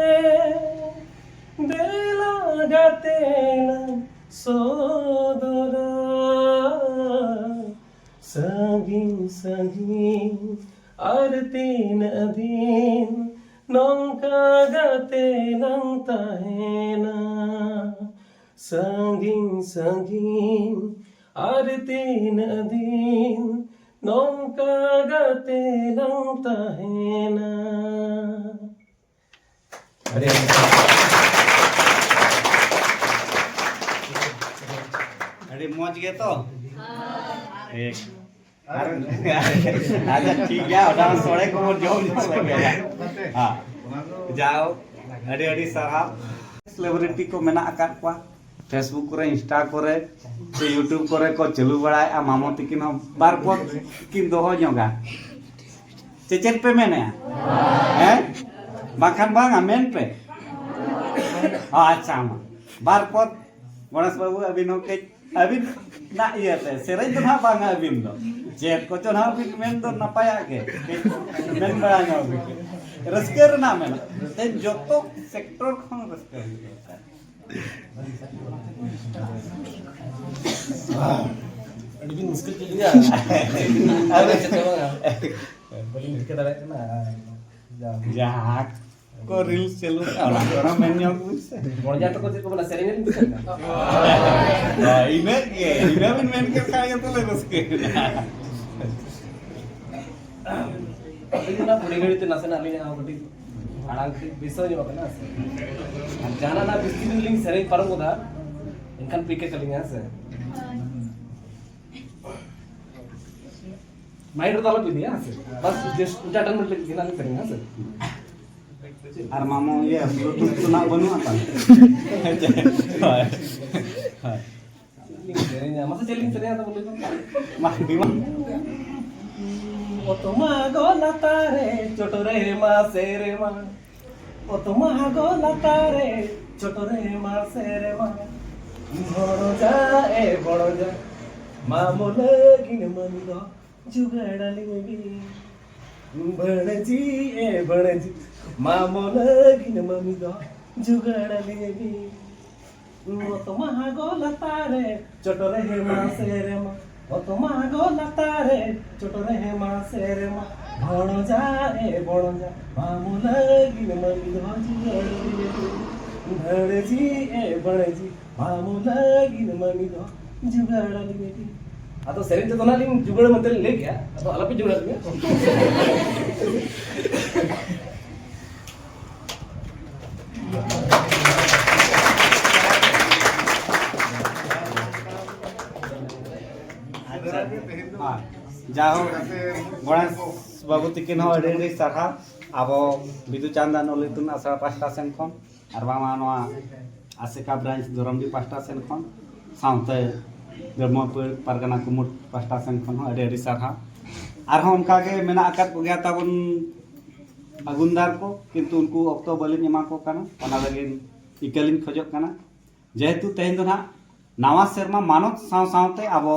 ᱫᱮᱞᱟ ᱜᱟᱛᱮ ᱞᱟᱝ ᱥᱚᱫᱚᱨᱟ᱾ ᱥᱟᱺᱜᱤᱧ ᱥᱟᱺᱜᱤᱧ ᱟᱨ ᱛᱤᱱᱟᱹᱜ ᱫᱤᱱ ᱱᱚᱝᱠᱟ ᱜᱟᱛᱮ ᱞᱟᱝ ᱛᱟᱦᱮᱱᱟ᱾ ᱥᱟᱺᱜᱤᱧ ᱥᱟᱺᱜᱤᱧ ᱟᱨ ᱛᱤᱱᱟᱹᱜ ᱫᱤᱱ ᱱᱚᱝᱠᱟ ᱜᱟᱛᱮ ᱞᱟᱝ ᱛᱟᱦᱮᱱᱟ᱾ ᱟᱹᱰᱤ ᱟᱹᱰᱤ ᱢᱚᱡᱽ ᱜᱮ ᱛᱚ? ᱴᱷᱤᱠ᱾ ᱟᱪᱪᱷᱟ, ᱴᱷᱤᱠ ᱜᱮᱭᱟ, ᱚᱱᱟ ᱥᱚᱲᱮ ᱠᱚᱵᱚᱱ ᱡᱚᱢ ᱧᱚᱜ ᱞᱮᱜᱮ᱾ ᱦᱮᱸ᱾ ᱡᱟᱣ, ᱟᱹᱰᱤ ᱟᱹᱰᱤ ᱥᱟᱨᱦᱟᱣ᱾ ᱥᱮᱞᱮᱵᱨᱤᱴᱤ ᱠᱚ ᱢᱮᱱᱟᱜ ᱟᱠᱟᱫ ᱠᱚᱣᱟ, Facebook ᱠᱚᱨᱮ, Insta ᱠᱚᱨᱮ, ᱥᱮ YouTube ᱠᱚᱨᱮ ᱠᱚ ᱪᱟᱹᱞᱩ ᱵᱟᱲᱟᱭᱮᱫᱼᱟ᱾ ᱢᱟᱢᱚ ᱛᱤᱠᱤᱱ ᱦᱚᱸ ᱵᱟᱨ ᱯᱚᱫ ᱠᱤᱱ ᱫᱚᱦᱚ ᱧᱚᱜᱟ᱾ ᱪᱮᱫ ᱪᱮᱫ ᱯᱮ ᱢᱮᱱᱮᱜᱼᱟ? ᱦᱮᱸ? ᱵᱟᱝᱠᱷᱟᱱ ᱵᱟᱝᱟ, ᱢᱮᱱ ᱯᱮ᱾ ᱟᱪᱪᱷᱟ, ᱢᱟ᱾ ᱵᱟᱨ ᱯᱚᱫ, ᱜᱚᱬᱮᱥ ᱵᱟᱹᱵᱩ, ᱟᱹᱵᱤᱱ ᱦᱚᱸ ᱠᱟᱹᱡ ᱟᱹᱵᱤᱱᱟᱜ ᱤᱭᱟᱹᱛᱮ, ᱥᱮᱨᱮᱧ ᱫᱚ ᱱᱟᱦᱟᱜ ᱵᱟᱝᱟ ᱟᱹᱵᱤᱱ ᱫᱚ᱾ ᱪᱮᱫ ᱠᱚᱪᱚ ᱱᱟᱦᱟᱜ ᱵᱤᱱ ᱢᱮᱱ ᱫᱚ ᱱᱟᱯᱟᱭᱟᱜ ᱜᱮ᱾ ᱠᱟᱹᱡ ᱢᱮᱱ ᱵᱟᱲᱟ ᱧᱚᱜ ᱵᱤᱱ᱾ ᱨᱟᱹᱥᱠᱟᱹ ᱨᱮᱱᱟᱜ ᱢᱮᱱᱟᱜᱼᱟ᱾ ᱛᱮᱦᱮᱧ ᱡᱚᱛᱚ ᱥᱮᱠᱴᱚᱨ ᱠᱷᱚᱱ ᱨᱟᱹᱥᱠᱟᱹ ᱦᱩᱭᱩᱜᱼᱟ᱾ ᱟᱹᱰᱤ ᱵᱤᱱ ᱢᱩᱥᱠᱤᱞ ᱠᱮᱫ ᱞᱤᱧᱟ᱾ ᱟᱫᱚ ᱪᱮᱫ ᱦᱚᱸ ᱵᱟᱝᱟ᱾ ᱵᱟᱹᱞᱤᱧ ᱴᱷᱤᱠᱟᱹ ᱫᱟᱲᱮᱭᱟᱜ ᱠᱟᱱᱟ᱾ ᱡᱟᱦᱟᱸ ᱠᱚ ᱨᱤᱞᱥ ᱪᱟᱹᱞᱩᱜ ᱠᱟᱱᱟ, ᱚᱱᱟ ᱠᱚ ᱢᱮᱱ ᱧᱚᱜ ᱵᱤᱱ ᱥᱮ᱾ ᱵᱚᱲᱡᱟ ᱛᱟᱠᱚ ᱪᱮᱫ ᱠᱚ ᱢᱮᱱᱟ, ᱥᱮᱨᱮᱧ ᱨᱮ ᱢᱤᱫ ᱠᱟᱱᱟ᱾ ᱦᱳᱭ, ᱤᱱᱟᱹᱜ ᱜᱮ, ᱤᱱᱟᱹ ᱵᱤᱱ ᱢᱮᱱ ᱠᱮᱫ ᱠᱷᱟᱱ ᱜᱮ ᱛᱟᱦᱞᱮ ᱨᱟᱹᱥᱠᱟᱹ ᱮᱱᱟ᱾ ᱟᱹᱞᱤᱧ ᱚᱱᱟ ᱵᱩᱲᱦᱤ ᱜᱷᱟᱹᱲᱤ ᱛᱮ ᱱᱟᱥᱮᱱᱟᱜ ᱟᱹᱞᱤᱧᱟᱜ ᱦᱚᱸ ᱠᱟᱹᱴᱤᱡ ᱟᱲᱟᱝ ᱠᱟᱹᱴᱤᱡ ᱵᱤᱥᱟᱹᱣ ᱧᱚᱜ ᱠᱟᱱᱟ ᱥᱮ᱾ ᱟᱨ ᱡᱟᱦᱟᱱᱟᱜ ᱚᱱᱟ ᱵᱤᱥᱛᱤ ᱡᱩᱫᱤ ᱞᱤᱧ ᱥᱮᱨᱮᱧ ᱯᱟᱨᱚᱢ ᱜᱚᱫᱟ, ᱮᱱᱠᱷᱟᱱ ᱯᱤᱠ ᱠᱟᱹᱞᱤᱧᱟ, ᱦᱮᱸ ᱥᱮ᱾ ᱢᱟᱭᱤᱱᱰ ᱨᱮᱫᱚ ᱟᱞᱚ ᱯᱮ ᱤᱫᱤᱭᱟ, ᱦᱮᱸ ᱥᱮ᱾ ᱵᱟᱥ, just entertainment ᱞᱟᱹᱜᱤᱫ ᱜᱮ ᱱᱟᱜ ᱞᱤᱧ ᱥᱮᱨᱮᱧᱟ, ᱦᱮᱸ ᱥᱮ᱾ ᱟᱨ ᱢᱟᱢᱚ, ᱤᱭᱟᱹ, Bluetooth ᱠᱚ ᱱᱟᱜ ᱵᱟᱹᱱᱩᱜᱼᱟ ᱛᱟᱢ? ᱦᱳᱭ, ᱦᱳᱭ᱾ ᱪᱮᱫ ᱞᱤᱧ ᱥᱮᱨᱮᱧᱟ? ᱢᱟᱥᱮ ᱪᱮᱫ ᱞᱤᱧ ᱥᱮᱨᱮᱧᱟ ᱛᱚᱵᱮ ᱞᱟᱹᱭ ᱢᱮ? ᱢᱟ, ᱤᱫᱤ ᱢᱟ᱾ ᱚᱛᱚᱢᱟ ᱜᱚ ᱞᱟᱛᱟᱨ ᱨᱮ ᱪᱚᱴ ᱨᱮ ᱢᱟ ᱥᱮᱨᱢᱟ, ᱚᱛᱚᱢᱟ ᱜᱚ ᱞᱟᱛᱟᱨ ᱨᱮ ᱪᱚᱴ ᱨᱮ ᱢᱟ ᱥᱮᱨᱢᱟ, ᱵᱷᱚᱲᱚᱡᱟ ᱮ ᱵᱷᱚᱲᱚᱡᱟ, ᱢᱟᱢᱚ ᱞᱟᱹᱜᱤᱫ ᱢᱟᱹᱱ ᱫᱚ ᱡᱩᱜᱟᱲ ᱟᱹᱞᱤᱧ ᱵᱤᱱ᱾ ᱵᱷᱟᱹᱬᱡᱤ ᱮ ᱵᱷᱟᱹᱬᱡᱤ, ᱢᱟᱢᱚ ᱞᱟᱹᱜᱤᱫ ᱢᱟᱹᱢᱤ ᱫᱚ ᱡᱩᱜᱟᱲ ᱟᱹᱞᱤᱧ ᱵᱤᱱ᱾ ᱚᱛ ᱢᱟᱦᱟ ᱜᱚ ᱞᱟᱛᱟᱨ ᱨᱮ, ᱪᱚᱴ ᱨᱮ ᱦᱮᱢᱟ ᱥᱮᱨᱢᱟ᱾ ᱚᱛ ᱢᱟᱦᱟ ᱜᱚ ᱞᱟᱛᱟᱨ ᱨᱮ, ᱪᱚᱴ ᱨᱮ ᱦᱮᱢᱟ ᱥᱮᱨᱢᱟ᱾ ᱵᱷᱚᱬᱡᱟ ᱮ ᱵᱷᱚᱬᱡᱟ, ᱢᱟᱢᱚ ᱞᱟᱹᱜᱤᱫ ᱢᱟᱹᱢᱤ ᱫᱚ ᱡᱩᱜᱟᱲ ᱟᱹᱞᱤᱧ ᱵᱤᱱ᱾ ᱵᱷᱟᱹᱬᱡᱤ ᱮ ᱵᱷᱟᱹᱬᱡᱤ, ᱢᱟᱢᱚ ᱞᱟᱹᱜᱤᱫ ᱢᱟᱹᱢᱤ ᱫᱚ ᱡᱩᱜᱟᱲ ᱟᱹᱞᱤᱧ ᱵᱤᱱ᱾ ᱟᱫᱚ ᱥᱮᱨᱮᱧ ᱛᱮᱫᱚ ᱱᱟᱜ ᱞᱤᱧ ᱡᱩᱜᱟᱲ ᱢᱮᱱᱛᱮ ᱞᱤᱧ ᱞᱟᱹᱭ ᱠᱮᱜᱼᱟ, ᱟᱫᱚ ᱟᱞᱚᱯᱮ ᱡᱩᱜᱟᱲ ᱞᱤᱧᱟ᱾ ᱟᱪᱪᱷᱟ, ᱦᱮᱸ᱾ ᱡᱟᱭᱦᱳᱠ, ᱜᱚᱬᱮᱥ ᱵᱟᱹᱵᱩ ᱛᱤᱠᱤᱱ ᱦᱚᱸ ᱟᱹᱰᱤ ᱟᱹᱰᱤ ᱥᱟᱨᱦᱟᱣ ᱟᱵᱚ ᱵᱤᱫᱩ ᱪᱟᱸᱫᱟᱱ ᱚᱞ ᱤᱛᱩᱱ ᱟᱥᱲᱟ ᱯᱟᱦᱴᱟ ᱥᱮᱱ ᱠᱷᱚᱱ, ᱟᱨ ᱵᱟᱝᱢᱟ ᱱᱚᱣᱟ ᱟᱥᱮᱠᱟ ᱵᱨᱟᱧᱪ ᱫᱚᱨᱚᱢᱰᱤ ᱯᱟᱦᱴᱟ ᱥᱮᱱ ᱠᱷᱚᱱ, ᱥᱟᱶᱛᱮ ᱫᱷᱚᱨᱢᱚᱯᱩᱨ ᱯᱟᱨᱜᱟᱱᱟ ᱠᱩᱢᱩᱴ ᱯᱟᱦᱴᱟ ᱥᱮᱱ ᱠᱷᱚᱱ ᱦᱚᱸ ᱟᱹᱰᱤ ᱟᱹᱰᱤ ᱥᱟᱨᱦᱟᱣ᱾ ᱟᱨᱦᱚᱸ ᱚᱱᱠᱟᱜᱮ ᱢᱮᱱᱟᱜ ᱟᱠᱟᱫ ᱠᱚᱜᱮᱭᱟ ᱛᱟᱵᱚᱱ ᱟᱹᱜᱩᱱᱫᱟᱨ ᱠᱚ, ᱠᱤᱱᱛᱩ ᱩᱱᱠᱩ ᱚᱠᱛᱚ ᱵᱟᱹᱞᱤᱧ ᱮᱢᱟ ᱠᱚ ᱠᱟᱱᱟ, ᱚᱱᱟ ᱞᱟᱹᱜᱤᱫ ᱤᱠᱟᱹᱞᱤᱧ ᱠᱷᱚᱡᱚᱜ ᱠᱟᱱᱟ᱾ ᱡᱮᱦᱮᱛᱩ ᱛᱮᱦᱮᱧ ᱫᱚ ᱱᱟᱦᱟᱜ ᱱᱟᱣᱟ ᱥᱮᱨᱢᱟ ᱢᱟᱱᱚᱛ ᱥᱟᱶ ᱥᱟᱶᱛᱮ ᱟᱵᱚ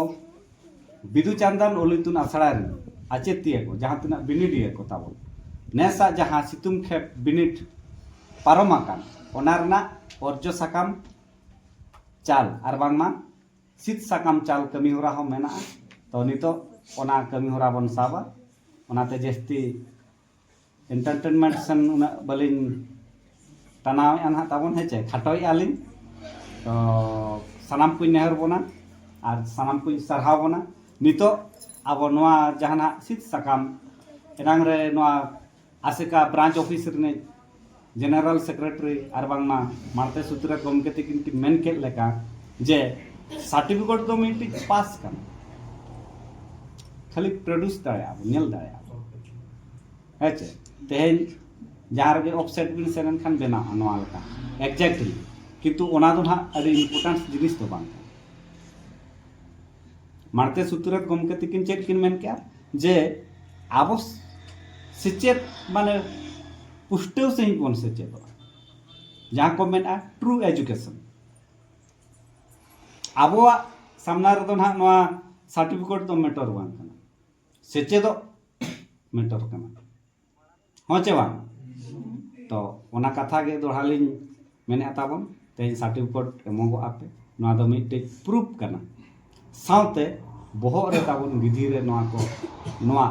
ᱵᱤᱫᱩ ᱪᱟᱸᱫᱟᱱ ᱚᱞ ᱤᱛᱩᱱ ᱟᱥᱲᱟ ᱨᱮᱱ ᱟᱪᱮᱛᱤᱭᱟᱹ ᱠᱚ, ᱡᱟᱦᱟᱸ ᱛᱤᱱᱟᱹᱜ ᱵᱤᱱᱤᱰᱤᱭᱟᱹ ᱠᱚ ᱛᱟᱵᱚᱱ, ᱱᱮᱥᱟᱜ ᱡᱟᱦᱟᱸ ᱥᱤᱛᱩᱝ ᱠᱷᱮᱯ ᱵᱤᱱᱤᱰ ᱯᱟᱨᱚᱢ ᱟᱠᱟᱱ, ᱚᱱᱟ ᱨᱮᱱᱟᱜ ᱚᱨᱡᱚ ᱥᱟᱠᱟᱢ ᱪᱟᱞ ᱟᱨ ᱵᱟᱝᱢᱟ ᱥᱤᱫ ᱥᱟᱠᱟᱢ ᱪᱟᱞ ᱠᱟᱹᱢᱤ ᱦᱚᱨᱟ ᱦᱚᱸ ᱢᱮᱱᱟᱜᱼᱟ᱾ ᱛᱚ, ᱱᱤᱛᱚᱜ ᱚᱱᱟ ᱠᱟᱹᱢᱤ ᱦᱚᱨᱟ ᱵᱚᱱ ᱥᱟᱵᱟ᱾ ᱚᱱᱟᱛᱮ ᱡᱟᱹᱥᱛᱤ ᱮᱱᱴᱟᱨᱴᱮᱱᱢᱮᱱᱴ ᱥᱮᱱ ᱩᱱᱟᱹᱜ ᱵᱟᱹᱞᱤᱧ ᱴᱟᱱᱟᱣᱮᱫᱼᱟ ᱱᱟᱦᱟᱜ ᱛᱟᱵᱚᱱ, ᱦᱮᱸ ᱪᱮ, ᱠᱷᱟᱴᱚᱭᱮᱫᱼᱟ ᱞᱤᱧ᱾ ᱛᱚ, ᱥᱟᱱᱟᱢ ᱠᱚᱧ ᱱᱮᱦᱚᱨ ᱵᱚᱱᱟ ᱟᱨ ᱥᱟᱱᱟᱢ ᱠᱚᱧ ᱥᱟᱨᱦᱟᱣ ᱵᱚᱱᱟ᱾ ᱱᱤᱛᱚᱜ ᱟᱵᱚ ᱱᱚᱣᱟ ᱡᱟᱦᱟᱱᱟᱜ ᱥᱤᱫ ᱥᱟᱠᱟᱢ, ᱮᱱᱟᱝ ᱨᱮ ᱱᱚᱣᱟ ᱟᱥᱮᱠᱟ ᱵᱨᱟᱧᱪ ᱚᱯᱷᱤᱥ ᱨᱤᱱᱤᱡ ᱡᱮᱱᱟᱨᱟᱞ ᱥᱮᱠᱨᱮᱴᱟᱨᱤ ᱟᱨ ᱵᱟᱝᱢᱟ ᱢᱟᱲᱛᱮ ᱥᱩᱛᱨᱮᱛ ᱜᱚᱢᱠᱮ ᱛᱤᱠᱤᱱ ᱠᱤᱱ ᱢᱮᱱ ᱠᱮᱫ ᱞᱮᱠᱟ ᱡᱮ ᱥᱟᱨᱴᱤᱯᱷᱤᱠᱮᱴ ᱫᱚ ᱢᱤᱫᱴᱤᱡ ᱯᱟᱥ ᱠᱟᱱᱟ, ᱠᱷᱟᱹᱞᱤ ᱯᱨᱚᱰᱩᱥ ᱫᱟᱲᱮᱭᱟᱜᱼᱟ ᱵᱚᱱ, ᱧᱮᱞ ᱫᱟᱲᱮᱭᱟᱜᱼᱟ ᱵᱚᱱ᱾ ᱦᱮᱸ ᱪᱮ? ᱛᱮᱦᱮᱧ ᱡᱟᱦᱟᱸ ᱨᱮᱜᱮ ᱚᱯᱷᱥᱮᱴ ᱵᱤᱱ ᱥᱮᱱ ᱮᱱᱠᱷᱟᱱ ᱵᱮᱱᱟᱣᱟ ᱱᱚᱣᱟ ᱞᱮᱠᱟ, ᱮᱠᱡᱮᱠᱴᱞᱤ᱾ ᱠᱤᱱᱛᱩ ᱚᱱᱟ ᱫᱚ ᱱᱟᱦᱟᱜ ᱟᱹᱰᱤ ᱤᱢᱯᱚᱨᱴᱮᱱᱥ ᱡᱤᱱᱤᱥ ᱫᱚ ᱵᱟᱝ ᱠᱟᱱᱟ᱾ ᱢᱟᱲᱛᱮ ᱥᱩᱛᱨᱮᱛ ᱜᱚᱢᱠᱮ ᱛᱤᱠᱤᱱ ᱪᱮᱫ ᱠᱤᱱ ᱢᱮᱱ ᱠᱮᱜᱼᱟ? ᱡᱮ ᱟᱵᱚ ᱥᱮᱪᱮᱫ ᱢᱟᱱᱮ ᱯᱩᱥᱴᱟᱹᱣ ᱥᱟᱺᱦᱤᱡ ᱵᱚᱱ ᱥᱮᱪᱮᱫᱚᱜᱼᱟ, ᱡᱟᱦᱟᱸ ᱠᱚ ᱢᱮᱱᱟ ᱴᱨᱩ ᱮᱡᱩᱠᱮᱥᱚᱱ᱾ ᱟᱵᱚᱣᱟᱜ ᱥᱟᱢᱱᱟ ᱨᱮᱫᱚ ᱱᱟᱦᱟᱜ ᱱᱚᱣᱟ ᱥᱟᱨᱴᱤᱯᱷᱤᱠᱮᱴ ᱫᱚ ᱢᱮᱴᱟᱨ ᱵᱟᱝ ᱠᱟᱱᱟ, ᱥᱮᱪᱮᱫᱚᱜ ᱢᱮᱴᱟᱨ ᱠᱟᱱᱟ᱾ ᱦᱚᱸ ᱪᱮ ᱵᱟᱝ? ᱛᱚ, ᱚᱱᱟ ᱠᱟᱛᱷᱟ ᱜᱮ ᱫᱚᱦᱲᱟ ᱞᱤᱧ ᱢᱮᱱᱮᱫᱼᱟ ᱛᱟᱵᱚᱱ, ᱛᱮᱦᱮᱧ ᱥᱟᱨᱴᱤᱯᱷᱤᱠᱮᱴ ᱮᱢᱚᱜᱚᱜ ᱟᱯᱮ, ᱱᱚᱣᱟ ᱫᱚ ᱢᱤᱫᱴᱮᱡ ᱯᱨᱩᱯ ᱠᱟᱱᱟ᱾ ᱥᱟᱶᱛᱮ ᱵᱚᱦᱚᱜ ᱨᱮ ᱛᱟᱵᱚᱱ ᱜᱤᱫᱷᱤ ᱨᱮ ᱱᱚᱣᱟ ᱠᱚ, ᱱᱚᱣᱟ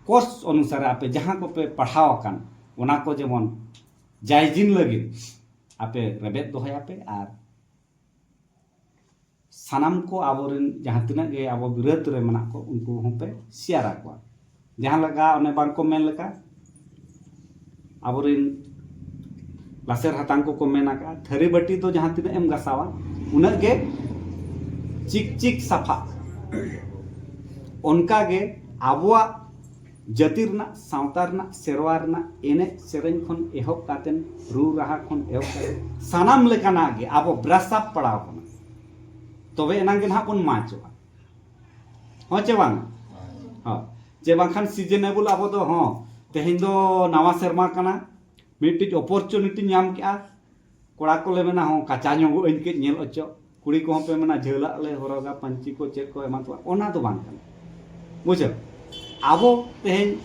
ᱠᱳᱨᱥ ᱚᱱᱩᱥᱟᱨᱮ ᱟᱯᱮ ᱡᱟᱦᱟᱸ ᱠᱚᱯᱮ ᱯᱟᱲᱦᱟᱣ ᱟᱠᱟᱱ, ᱚᱱᱟ ᱠᱚ ᱡᱮᱢᱚᱱ ᱡᱟᱭᱡᱤᱱ ᱞᱟᱹᱜᱤᱫ ᱟᱯᱮ ᱨᱮᱵᱮᱫ ᱫᱚᱦᱚᱭᱟᱯᱮ ᱟᱨ ᱥᱟᱱᱟᱢ ᱠᱚ ᱟᱵᱚᱨᱮᱱ ᱡᱟᱦᱟᱸ ᱛᱤᱱᱟᱹᱜ ᱜᱮ ᱟᱵᱚ ᱵᱤᱨᱟᱹᱫ ᱨᱮ ᱢᱮᱱᱟᱜ ᱠᱚ, ᱩᱱᱠᱩ ᱦᱚᱸᱯᱮ ᱥᱮᱭᱟᱨ ᱟᱠᱚᱣᱟ᱾ ᱡᱟᱦᱟᱸ ᱞᱮᱠᱟ ᱚᱱᱮ ᱵᱟᱝ ᱠᱚ ᱢᱮᱱ ᱞᱮᱠᱟ, ᱟᱵᱚᱨᱮᱱ ᱞᱟᱥᱮᱨ ᱦᱟᱛᱟᱝ ᱠᱚᱠᱚ ᱢᱮᱱ ᱟᱠᱟᱫᱼᱟ, ᱛᱷᱟᱹᱨᱤ ᱵᱟᱹᱴᱤ ᱫᱚ ᱡᱟᱦᱟᱸ ᱛᱤᱱᱟᱹᱜ ᱮᱢ ᱜᱟᱥᱟᱣᱟ, ᱩᱱᱟᱹᱜ ᱜᱮ ᱪᱤᱠ ᱪᱤᱠ ᱥᱟᱯᱷᱟ᱾ ᱚᱱᱠᱟ ᱜᱮ ᱟᱵᱚᱣᱟᱜ ᱡᱟᱹᱛᱤ ᱨᱮᱱᱟᱜ, ᱥᱟᱶᱛᱟ ᱨᱮᱱᱟᱜ, ᱥᱮᱨᱣᱟ ᱨᱮᱱᱟᱜ ᱮᱱᱮᱡ ᱥᱮᱨᱮᱧ ᱠᱷᱚᱱ ᱮᱦᱚᱵ ᱠᱟᱛᱮᱱ, ᱨᱩ ᱨᱟᱦᱟ ᱠᱷᱚᱱ ᱮᱦᱚᱵ ᱠᱟᱛᱮ, ᱥᱟᱱᱟᱢ ᱞᱮᱠᱟᱱᱟᱜ ᱜᱮ ᱟᱵᱚ ᱵᱨᱟᱥᱟᱯ ᱯᱟᱲᱟᱣ ᱠᱟᱱᱟ᱾ ᱛᱚᱵᱮ ᱮᱱᱟᱝ ᱜᱮ ᱱᱟᱦᱟᱜ ᱵᱚᱱ ᱢᱟᱪᱚᱜᱼᱟ᱾ ᱦᱚᱸ ᱪᱮ ᱵᱟᱝ? ᱦᱚᱸ᱾ ᱡᱮ ᱵᱟᱝᱠᱷᱟᱱ ᱥᱤᱡᱮᱱᱮᱵᱚᱞ ᱟᱵᱚ ᱫᱚ, ᱦᱚᱸ, ᱛᱮᱦᱮᱧ ᱫᱚ ᱱᱟᱣᱟ ᱥᱮᱨᱢᱟ ᱠᱟᱱᱟ, ᱢᱤᱫᱴᱤᱡ ᱚᱯᱚᱨᱪᱩᱱᱤᱴᱤ ᱧᱟᱢ ᱠᱮᱜᱼᱟ, ᱠᱚᱲᱟ ᱠᱚᱞᱮ ᱢᱮᱱᱟ, ᱦᱚᱸ, ᱠᱟᱪᱟ ᱧᱚᱜᱚᱜ ᱟᱹᱧ, ᱠᱟᱹᱡ ᱧᱮᱞ ᱦᱚᱪᱚ᱾ ᱠᱩᱲᱤ ᱠᱚᱦᱚᱸ ᱯᱮ ᱢᱮᱱᱟ, ᱡᱷᱟᱹᱞᱟᱜ ᱞᱮ ᱦᱚᱨᱚᱜᱟ, ᱯᱟᱹᱧᱪᱤ ᱠᱚ ᱪᱮᱫ ᱠᱚ ᱮᱢᱟᱱ ᱛᱮᱢᱟᱱ, ᱚᱱᱟ ᱫᱚ ᱵᱟᱝ ᱠᱟᱱᱟ᱾ ᱵᱩᱡᱷᱟᱹᱣ? ᱟᱵᱚ ᱛᱮᱦᱮᱧ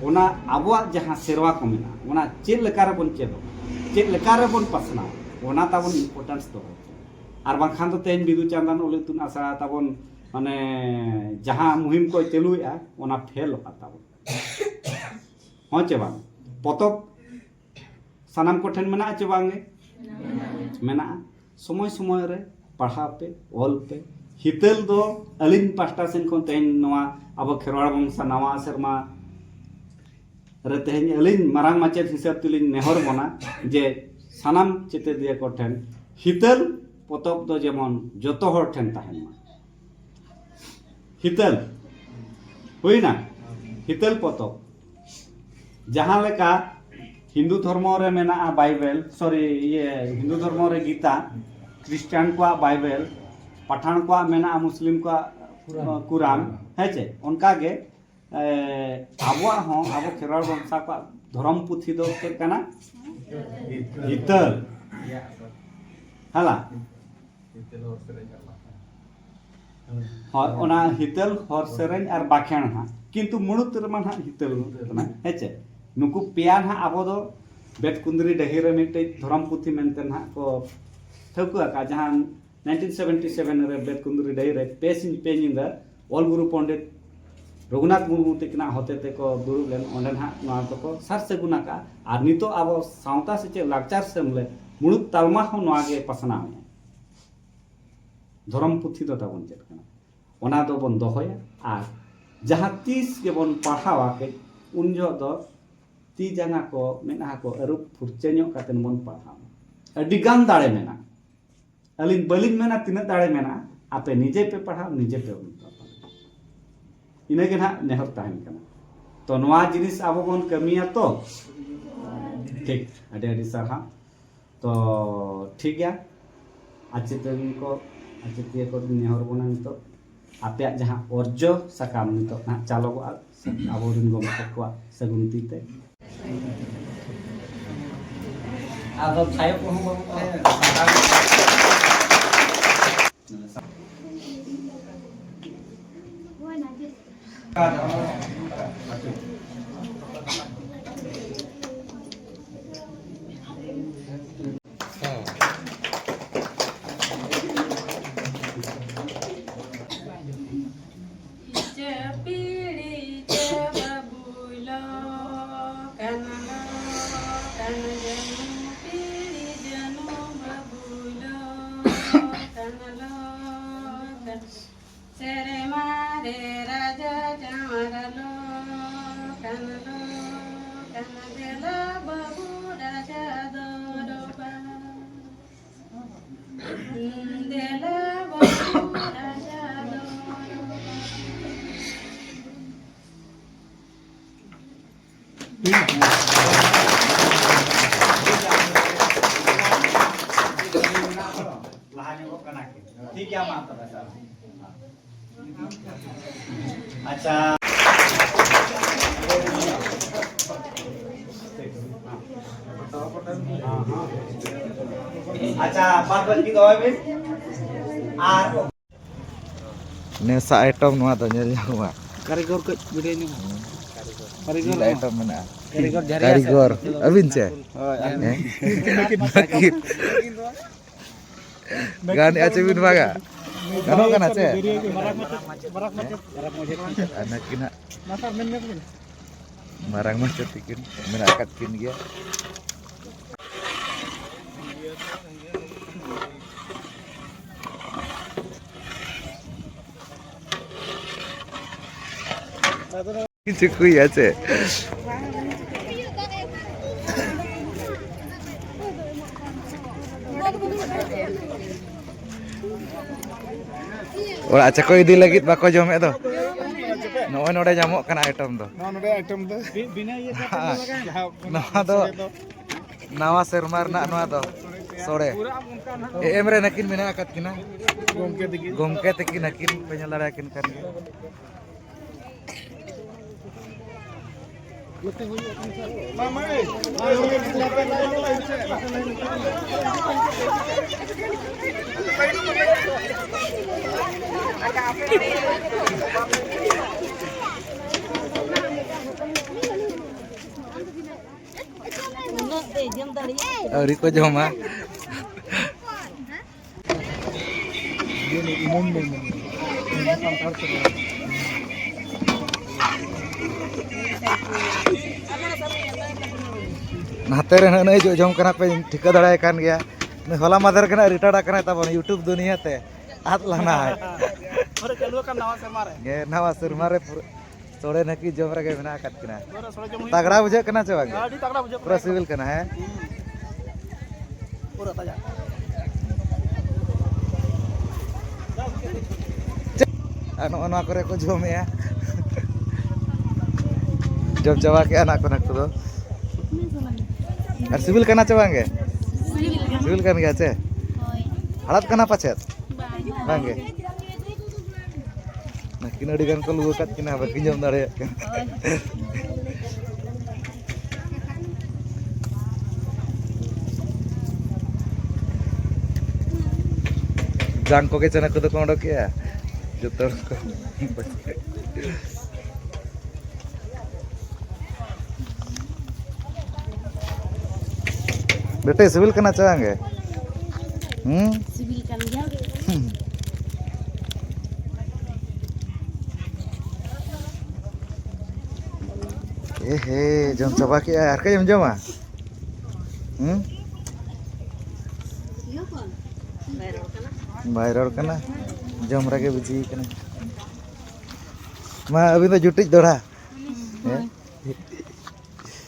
ᱚᱱᱟ ᱟᱵᱚᱣᱟᱜ ᱡᱟᱦᱟᱸ ᱥᱮᱨᱣᱟ ᱠᱚ ᱢᱮᱱᱟᱜᱼᱟ, ᱚᱱᱟ ᱪᱮᱫ ᱞᱮᱠᱟ ᱨᱮᱵᱚᱱ ᱪᱮᱫᱚᱜ, ᱪᱮᱫ ᱞᱮᱠᱟ ᱨᱮᱵᱚᱱ ᱯᱟᱥᱱᱟᱣ, ᱚᱱᱟ ᱛᱟᱵᱚᱱ ᱤᱢᱯᱚᱨᱴᱮᱱᱥ ᱫᱚᱦᱚ᱾ ᱟᱨ ᱵᱟᱝᱠᱷᱟᱱ ᱫᱚ ᱛᱮᱦᱮᱧ ᱵᱤᱫᱩ ᱪᱟᱸᱫᱟᱱ ᱚᱞ ᱤᱛᱩᱱ ᱟᱥᱲᱟ ᱛᱟᱵᱚᱱ, ᱢᱟᱱᱮ, ᱡᱟᱦᱟᱸ ᱢᱩᱦᱤᱢ ᱠᱚᱭ ᱪᱟᱹᱞᱩᱭᱮᱫᱼᱟ, ᱚᱱᱟ ᱯᱷᱮᱞᱚᱜᱼᱟ ᱛᱟᱵᱚᱱ᱾ ᱦᱚᱸ ᱪᱮ ᱵᱟᱝ? ᱯᱚᱛᱚᱵ ᱥᱟᱱᱟᱢ ᱠᱚᱴᱷᱮᱱ ᱢᱮᱱᱟᱜᱼᱟ ᱪᱮ ᱵᱟᱝ ᱜᱮ? ᱢᱮᱱᱟᱜᱼᱟ᱾ ᱥᱚᱢᱚᱭ ᱥᱚᱢᱚᱭ ᱨᱮ ᱯᱟᱲᱦᱟᱣ ᱯᱮ, ᱚᱞ ᱯᱮ᱾ ᱦᱤᱛᱟᱹᱞ ᱫᱚ ᱟᱹᱞᱤᱧ ᱯᱟᱦᱴᱟ ᱥᱮᱱ ᱠᱷᱚᱱ ᱛᱮᱦᱮᱧ ᱱᱚᱣᱟ ᱟᱵᱚ ᱠᱷᱮᱨᱣᱟᱲ ᱵᱚᱝᱥᱟ ᱱᱟᱣᱟ ᱥᱮᱨᱢᱟ ᱨᱮ ᱛᱮᱦᱮᱧ ᱟᱹᱞᱤᱧ ᱢᱟᱨᱟᱝ ᱢᱟᱪᱮᱫ ᱦᱤᱥᱟᱹᱵ ᱛᱮᱞᱤᱧ ᱱᱮᱦᱚᱨ ᱵᱚᱱᱟ ᱡᱮ ᱥᱟᱱᱟᱢ ᱪᱮᱛᱮᱫᱤᱭᱟᱹ ᱠᱚᱴᱷᱮᱱ ᱦᱤᱛᱟᱹᱞ ᱯᱚᱛᱚᱵ ᱫᱚ ᱡᱮᱢᱚᱱ ᱡᱚᱛᱚ ᱦᱚᱲ ᱴᱷᱮᱱ ᱛᱟᱦᱮᱱ ᱢᱟ᱾ ᱦᱤᱛᱟᱹᱞ ᱦᱩᱭᱱᱟ, ᱦᱤᱛᱟᱹᱞ ᱯᱚᱛᱚᱵ᱾ ᱡᱟᱦᱟᱸ ᱞᱮᱠᱟ ᱦᱤᱱᱫᱩ ᱫᱷᱚᱨᱢᱚ ᱨᱮ ᱢᱮᱱᱟᱜᱼᱟ ᱵᱟᱭᱵᱮᱞ, ᱥᱚᱨᱤ, ᱤᱭᱟᱹ, ᱦᱤᱱᱫᱩ ᱫᱷᱚᱨᱢᱚ ᱨᱮ ᱜᱤᱛᱟ, ᱠᱷᱨᱤᱥᱴᱟᱱ ᱠᱚᱣᱟᱜ ᱵᱟᱭᱵᱮᱞ, ᱯᱟᱴᱷᱟᱱ ᱠᱚᱣᱟᱜ ᱢᱮᱱᱟᱜᱼᱟ, ᱢᱩᱥᱞᱤᱢ ᱠᱚᱣᱟᱜ, ᱠᱩᱨᱟᱱ᱾ ᱠᱩᱨᱟᱱ, ᱦᱮᱸ ᱪᱮ? ᱚᱱᱠᱟ ᱜᱮ, ᱮ, ᱟᱵᱚᱣᱟᱜ ᱦᱚᱸ, ᱟᱵᱚ ᱠᱷᱮᱨᱣᱟᱲ ᱵᱚᱝᱥᱟ ᱠᱚᱣᱟᱜ ᱫᱷᱚᱨᱚᱢ ᱯᱩᱛᱷᱤ ᱫᱚ ᱪᱮᱫ ᱠᱟᱱᱟ? ᱦᱤᱛᱟᱹᱞ᱾ ᱦᱮᱞᱟ᱾ ᱦᱤᱛᱟᱹᱞ, ᱦᱚᱨ ᱥᱮᱨᱮᱧ ᱟᱨ ᱵᱟᱠᱷᱮᱬ᱾ ᱦᱳᱭ, ᱚᱱᱟ ᱦᱤᱛᱟᱹᱞ, ᱦᱚᱨ ᱥᱮᱨᱮᱧ ᱟᱨ ᱵᱟᱠᱷᱮᱬ ᱦᱟᱸᱜ, ᱠᱤᱱᱛᱩ ᱢᱩᱲᱩᱫ ᱨᱮᱢᱟ ᱱᱟᱦᱟᱜ ᱦᱤᱛᱟᱹᱞ ᱠᱟᱱᱟ, ᱦᱮᱸ ᱪᱮ? ᱱᱩᱠᱩ ᱯᱮᱭᱟ ᱱᱟᱦᱟᱜ ᱟᱵᱚ ᱫᱚ ᱵᱮᱛᱠᱩᱸᱫᱽᱨᱤ ᱰᱟᱹᱦᱤ ᱨᱮ ᱢᱤᱫᱴᱮᱡ ᱫᱷᱚᱨᱚᱢ ᱯᱩᱛᱷᱤ ᱢᱮᱱᱛᱮ ᱱᱟᱦᱟᱜ ᱠᱚ ᱴᱷᱟᱹᱣᱠᱟᱹ ᱟᱠᱟᱫᱼᱟ, ᱡᱟᱦᱟᱸ ᱱᱟᱭᱤᱱᱴᱤᱱ ᱥᱮᱵᱷᱮᱱᱴᱤ ᱥᱮᱵᱷᱮᱱ ᱨᱮ ᱵᱮᱛᱠᱩᱸᱫᱽᱨᱤ ᱰᱟᱹᱦᱤ ᱨᱮ ᱯᱮ ᱥᱤᱧ ᱯᱮ ᱧᱤᱫᱟᱹ ᱚᱞ ᱜᱩᱨᱩ ᱯᱚᱱᱰᱤᱛ ᱨᱚᱜᱷᱩᱱᱟᱛᱷ ᱢᱩᱨᱢᱩ ᱛᱟᱹᱠᱤᱱᱟᱜ ᱦᱚᱛᱮ ᱛᱮᱠᱚ ᱫᱩᱲᱩᱵ ᱞᱮᱱ, ᱚᱸᱰᱮ ᱱᱟᱦᱟᱜ ᱱᱚᱣᱟ ᱫᱚᱠᱚ ᱥᱟᱨ ᱥᱟᱹᱜᱩᱱ ᱟᱠᱟᱫᱼᱟ᱾ ᱟᱨ ᱱᱤᱛᱚᱜ ᱟᱵᱚ ᱥᱟᱶᱛᱟ ᱥᱮᱪᱮᱫ ᱞᱟᱠᱪᱟᱨ ᱥᱮᱢᱞᱮᱫ ᱢᱩᱲᱩᱫ ᱛᱟᱞᱢᱟ ᱦᱚᱸ ᱱᱚᱣᱟ ᱜᱮ ᱯᱟᱥᱱᱟᱣᱮᱫᱼᱟ᱾ ᱫᱷᱚᱨᱚᱢ ᱯᱩᱛᱷᱤ ᱫᱚ ᱛᱟᱵᱚᱱ ᱪᱮᱫ ᱠᱟᱱᱟ, ᱚᱱᱟ ᱫᱚᱵᱚᱱ ᱫᱚᱦᱚᱭᱟ᱾ ᱟᱨ ᱡᱟᱦᱟᱸ ᱛᱤᱥ ᱜᱮᱵᱚᱱ ᱯᱟᱲᱦᱟᱣᱟ ᱠᱟᱹᱡ, ᱩᱱ ᱡᱚᱦᱚᱜ ᱫᱚ ᱛᱤ ᱡᱟᱸᱜᱟ ᱠᱚ, ᱢᱮᱫᱦᱟ ᱠᱚ ᱟᱹᱨᱩᱵ ᱯᱷᱩᱨᱪᱟᱹ ᱧᱚᱜ ᱠᱟᱛᱮ ᱵᱚᱱ ᱯᱟᱲᱦᱟᱣᱟ᱾ ᱟᱹᱰᱤ ᱜᱟᱱ ᱫᱟᱲᱮ ᱢᱮᱱᱟᱜᱼᱟ᱾ ᱟᱹᱞᱤᱧ ᱵᱟᱹᱞᱤᱧ ᱢᱮᱱᱟ ᱛᱤᱱᱟᱹᱜ ᱫᱟᱲᱮ ᱢᱮᱱᱟᱜᱼᱟ, ᱟᱯᱮ ᱱᱤᱡᱮ ᱯᱮ ᱯᱟᱲᱦᱟᱣ, ᱱᱤᱡᱮ ᱯᱮ ᱚᱞ ᱛᱟᱵᱚᱱᱟ᱾ ᱤᱱᱟᱹᱜᱮ ᱱᱟᱦᱟᱜ ᱱᱮᱦᱚᱨ ᱛᱟᱦᱮᱱ ᱠᱟᱱᱟ᱾ ᱛᱚ ᱱᱚᱣᱟ ᱡᱤᱱᱤᱥ ᱟᱵᱚ ᱵᱚᱱ ᱠᱟᱹᱢᱤᱭᱟ ᱛᱚ᱾ ᱴᱷᱤᱠ, ᱟᱹᱰᱤ ᱟᱹᱰᱤ ᱥᱟᱨᱦᱟᱣ᱾ ᱛᱚ ᱴᱷᱤᱠ ᱜᱮᱭᱟ, ᱟᱪᱮᱛᱟᱹᱱᱤ ᱠᱚ, ᱟᱪᱮᱛᱤᱭᱟᱹ ᱠᱚ ᱱᱮᱦᱚᱨ ᱵᱚᱱᱟ ᱱᱤᱛᱚᱜ ᱟᱯᱮᱭᱟᱜ ᱡᱟᱦᱟᱸ ᱚᱨᱡᱚ ᱥᱟᱠᱟᱢ ᱱᱤᱛᱚᱜ ᱱᱟᱦᱟᱜ ᱪᱟᱞᱚᱜᱚᱜᱼᱟ ᱟᱵᱚᱨᱮᱱ ᱜᱚᱢᱠᱮ ᱠᱚᱣᱟᱜ ᱥᱟᱹᱜᱩᱱ ᱛᱤ ᱛᱮ᱾ ᱟᱫᱚ ᱛᱷᱟᱭᱚ ᱠᱚᱦᱚᱸ ᱵᱟᱹᱱᱩᱜ ᱛᱟᱞᱮᱭᱟ᱾ ᱤᱪᱟᱹ ᱯᱤᱲᱤ ᱤᱪᱟᱹ ᱵᱟᱹᱵᱩᱭ ᱞᱚ ᱠᱟᱱᱟ ᱞᱚ ᱠᱟᱱᱟ ᱡᱟᱹᱱᱩ ᱯᱤᱲᱤ ᱡᱟᱹᱱᱩ ᱵᱟᱹᱵᱩᱭ ᱞᱚ ᱠᱟᱱᱟ ᱞᱚ ᱠᱟᱱᱟ᱾ ᱥᱮᱨᱢᱟ ᱨᱮ ᱨᱟᱡᱟ ᱪᱟᱶᱟᱨ ᱞᱚ ᱠᱟᱱᱟ ᱞᱚ ᱠᱟᱱᱟ ᱫᱮᱞᱟ ᱵᱟᱹᱵᱩ ᱨᱟᱡᱟ ᱫᱚ ᱰᱚᱵᱟ᱾ ᱫᱮᱞᱟ ᱵᱟᱹᱵᱩ ᱨᱟᱡᱟ ᱫᱚ᱾ ᱞᱟᱦᱟ ᱧᱚᱜᱚᱜ ᱠᱟᱱᱟ ᱠᱤᱱ᱾ ᱴᱷᱤᱠ ᱜᱮᱭᱟ, ᱢᱟ ᱛᱚᱵᱮ ᱥᱟᱨ᱾ ᱟᱪᱪᱷᱟ᱾ ᱟᱪᱪᱷᱟ, ᱵᱟᱫ ᱵᱟᱹᱠᱤ ᱫᱚᱦᱚᱭ ᱵᱤᱱ᱾ ᱟᱨ ᱱᱮᱥᱟ ᱟᱭᱴᱚᱢ ᱱᱚᱣᱟ ᱫᱚ ᱧᱮᱞ ᱧᱟᱢᱚᱜᱼᱟ᱾ ᱠᱟᱹᱨᱤᱜᱚᱨ ᱠᱟᱹᱡ ᱵᱷᱤᱰᱤᱭᱳ ᱧᱚᱜ ᱢᱮ᱾ ᱠᱟᱹᱨᱤᱜᱚᱨ ᱪᱮᱫ ᱱᱚᱣᱟ᱾ ᱟᱭᱴᱚᱢ ᱢᱮᱱᱟᱜᱼᱟ? ᱠᱟᱹᱨᱤᱜᱚᱨ ᱡᱷᱟᱹᱨᱤᱭᱟ ᱥᱮ? ᱠᱟᱹᱨᱤᱜᱚᱨ, ᱟᱹᱵᱤᱱ ᱪᱮ? ᱦᱳᱭ, ᱟᱹᱞᱤᱧ᱾ ᱦᱮᱸ? ᱱᱟᱹᱠᱤᱱ᱾ ᱜᱟᱱᱮᱜᱼᱟ ᱪᱮ ᱵᱤᱱ ᱵᱟᱝᱟ? ᱜᱟᱱᱚᱜ ᱠᱟᱱᱟ ᱪᱮ? ᱢᱟᱨᱟᱝ ᱢᱟᱪᱮᱫ, ᱢᱟᱨᱟᱝ ᱢᱟᱪᱮᱫ᱾ ᱟᱨ ᱱᱟᱹᱠᱤᱱ ᱦᱟᱸᱜ ᱢᱟ ᱥᱟᱨ, ᱢᱮᱱ ᱧᱚᱜ ᱵᱤᱱ᱾ ᱢᱟᱨᱟᱝ ᱢᱟᱪᱮᱫ ᱛᱟᱹᱠᱤᱱ ᱢᱮᱱᱟᱜ ᱟᱠᱟᱫ ᱠᱤᱱ ᱜᱮᱭᱟ᱾ ᱠᱤᱪᱷᱩ ᱠᱩᱭ ᱟᱪᱷᱮ᱾ ᱚᱲᱟᱜ ᱪᱟᱠᱚ ᱤᱫᱤ ᱞᱟᱹᱜᱤᱫ ᱵᱟᱠᱚ ᱡᱚᱢᱮᱫ ᱫᱚ᱾ ᱱᱚᱜᱼᱚᱭ ᱱᱚᱰᱮ ᱧᱟᱢᱚᱜ ᱠᱟᱱᱟ ᱟᱭᱴᱮᱢ ᱫᱚ᱾ ᱱᱚᱣᱟ ᱱᱚᱰᱮ ᱟᱭᱴᱮᱢ ᱫᱚ᱾ ᱱᱚᱣᱟ ᱫᱚ ᱱᱟᱣᱟ ᱥᱮᱨᱢᱟ ᱨᱮᱱᱟᱜ ᱱᱚᱣᱟ ᱫᱚ ᱥᱚᱲᱮ᱾ ᱮ ᱮᱢ ᱨᱮ ᱱᱟᱹᱠᱤᱱ ᱢᱮᱱᱟᱜ ᱟᱠᱟᱫ ᱠᱤᱱᱟ᱾ ᱜᱚᱢᱠᱮ ᱛᱟᱹᱠᱤᱱ᱾ ᱜᱚᱢᱠᱮ ᱛᱟᱹᱠᱤᱱ ᱱᱟᱹᱠᱤᱱ ᱯᱮ ᱧᱮᱞ ᱫᱟᱲᱮᱭᱟᱠᱤᱱ ᱠᱟᱱ ᱜᱮᱭᱟ᱾ ᱟᱹᱣᱨᱤ ᱠᱚ ᱡᱚᱢᱟ᱾ ᱱᱟᱛᱮ ᱨᱮ ᱱᱟᱜ ᱱᱩᱭ ᱡᱚ ᱡᱚᱢ ᱠᱟᱱᱟ ᱯᱮ, ᱴᱷᱤᱠᱟᱹ ᱫᱟᱲᱮᱭᱟᱭ ᱠᱟᱱ ᱜᱮᱭᱟ᱾ ᱱᱩᱭ ᱦᱚᱞᱟ ᱢᱟᱫᱷᱮᱨ ᱜᱮ ᱱᱟᱜ ᱨᱤᱴᱟᱭᱟᱨ ᱟᱠᱟᱱᱟᱭ ᱛᱟᱵᱚᱱ YouTube ᱫᱩᱱᱤᱭᱟᱹ ᱛᱮ᱾ ᱟᱫ ᱞᱮᱱᱟᱭ᱾ ᱯᱩᱨᱟᱹ ᱪᱟᱹᱞᱩ ᱟᱠᱟᱱ ᱱᱟᱣᱟ ᱥᱮᱨᱢᱟ ᱨᱮ᱾ ᱦᱮᱸ, ᱱᱟᱣᱟ ᱥᱮᱨᱢᱟ ᱨᱮ ᱯᱩᱨᱟᱹ ᱥᱚᱲᱮ ᱱᱟᱹᱠᱤ ᱡᱚᱢ ᱨᱮᱜᱮ ᱢᱮᱱᱟᱜ ᱟᱠᱟᱫ ᱠᱤᱱᱟ᱾ ᱯᱩᱨᱟᱹ ᱥᱚᱲᱮ ᱡᱚᱢ ᱦᱩᱭᱩᱜ ᱛᱟᱜᱲᱟ ᱠᱟᱱᱟ᱾ ᱵᱩᱡᱷᱟᱹᱜ ᱠᱟᱱᱟ ᱪᱮ ᱵᱟᱝ? ᱟᱹᱰᱤ ᱛᱟᱜᱲᱟ ᱵᱩᱡᱷᱟᱹᱜ ᱯᱩᱨᱟᱹ ᱠᱟᱱᱟ᱾ ᱥᱤᱵᱤᱞ ᱠᱟᱱᱟ, ᱦᱮᱸ? ᱦᱩᱸ᱾ ᱯᱩᱨᱟᱹ ᱛᱟᱡᱟ᱾ ᱟᱨ ᱱᱚᱜᱼᱚ ᱱᱚᱣᱟ ᱠᱚᱨᱮ ᱠᱚ ᱡᱚᱢᱮᱜᱼᱟ᱾ ᱡᱚᱢ ᱪᱟᱵᱟ ᱠᱮᱜᱼᱟ ᱱᱟᱜ ᱠᱚ ᱱᱟᱜ ᱠᱚᱫᱚ᱾ ᱟᱨ ᱥᱤᱵᱤᱞ ᱠᱟᱱᱟ ᱪᱮ ᱵᱟᱝ ᱜᱮ? ᱥᱤᱵᱤᱞ ᱠᱟᱱᱟ᱾ ᱥᱤᱵᱤᱞ ᱠᱟᱱ ᱜᱮᱭᱟ ᱪᱮ? ᱦᱳᱭ᱾ ᱦᱟᱲᱦᱟᱫ ᱠᱟᱱᱟ ᱯᱟᱪᱮᱫ? ᱵᱟᱝ᱾ ᱵᱟᱝ ᱜᱮ? ᱱᱟᱹᱠᱤᱱ ᱟᱹᱰᱤ ᱜᱟᱱ ᱠᱚ ᱞᱩᱣᱟᱹ ᱠᱟᱫ ᱠᱤᱱᱟ, ᱵᱟᱹᱠᱤᱱ ᱡᱚᱢ ᱫᱟᱲᱮᱭᱟᱜ ᱠᱟᱱᱟ᱾ ᱦᱳᱭ᱾ ᱡᱟᱝ ᱠᱚᱜᱮ ᱪᱮᱬᱮ ᱠᱚᱫᱚ ᱠᱚ ᱚᱰᱚᱠᱮᱜᱼᱟ᱾ ᱡᱚᱛᱚ ᱦᱚᱲ ᱠᱚ᱾ ᱵᱮᱴᱮ, ᱥᱤᱵᱤᱞ ᱠᱟᱱᱟ ᱪᱮ ᱵᱟᱝ ᱜᱮ? ᱦᱩᱸ? ᱥᱤᱵᱤᱞ ᱠᱟᱱ ᱜᱮᱭᱟ᱾ ᱦᱩᱸ᱾ ᱮ ᱦᱮ, ᱡᱚᱢ ᱪᱟᱵᱟ ᱠᱮᱜᱼᱟᱭ᱾ ᱟᱨ ᱠᱟᱹᱡ ᱮᱢ ᱡᱚᱢᱟ? ᱦᱩᱸ? ᱵᱟᱭ ᱨᱚᱲ ᱠᱟᱱᱟ, ᱡᱚᱢ ᱨᱮᱜᱮ ᱵᱤᱡᱤ ᱠᱟᱱᱟ᱾ ᱢᱟ, ᱟᱹᱵᱤᱱ ᱫᱚ ᱡᱩᱴᱤᱡ ᱫᱚᱲᱦᱟ᱾ ᱦᱮᱸ?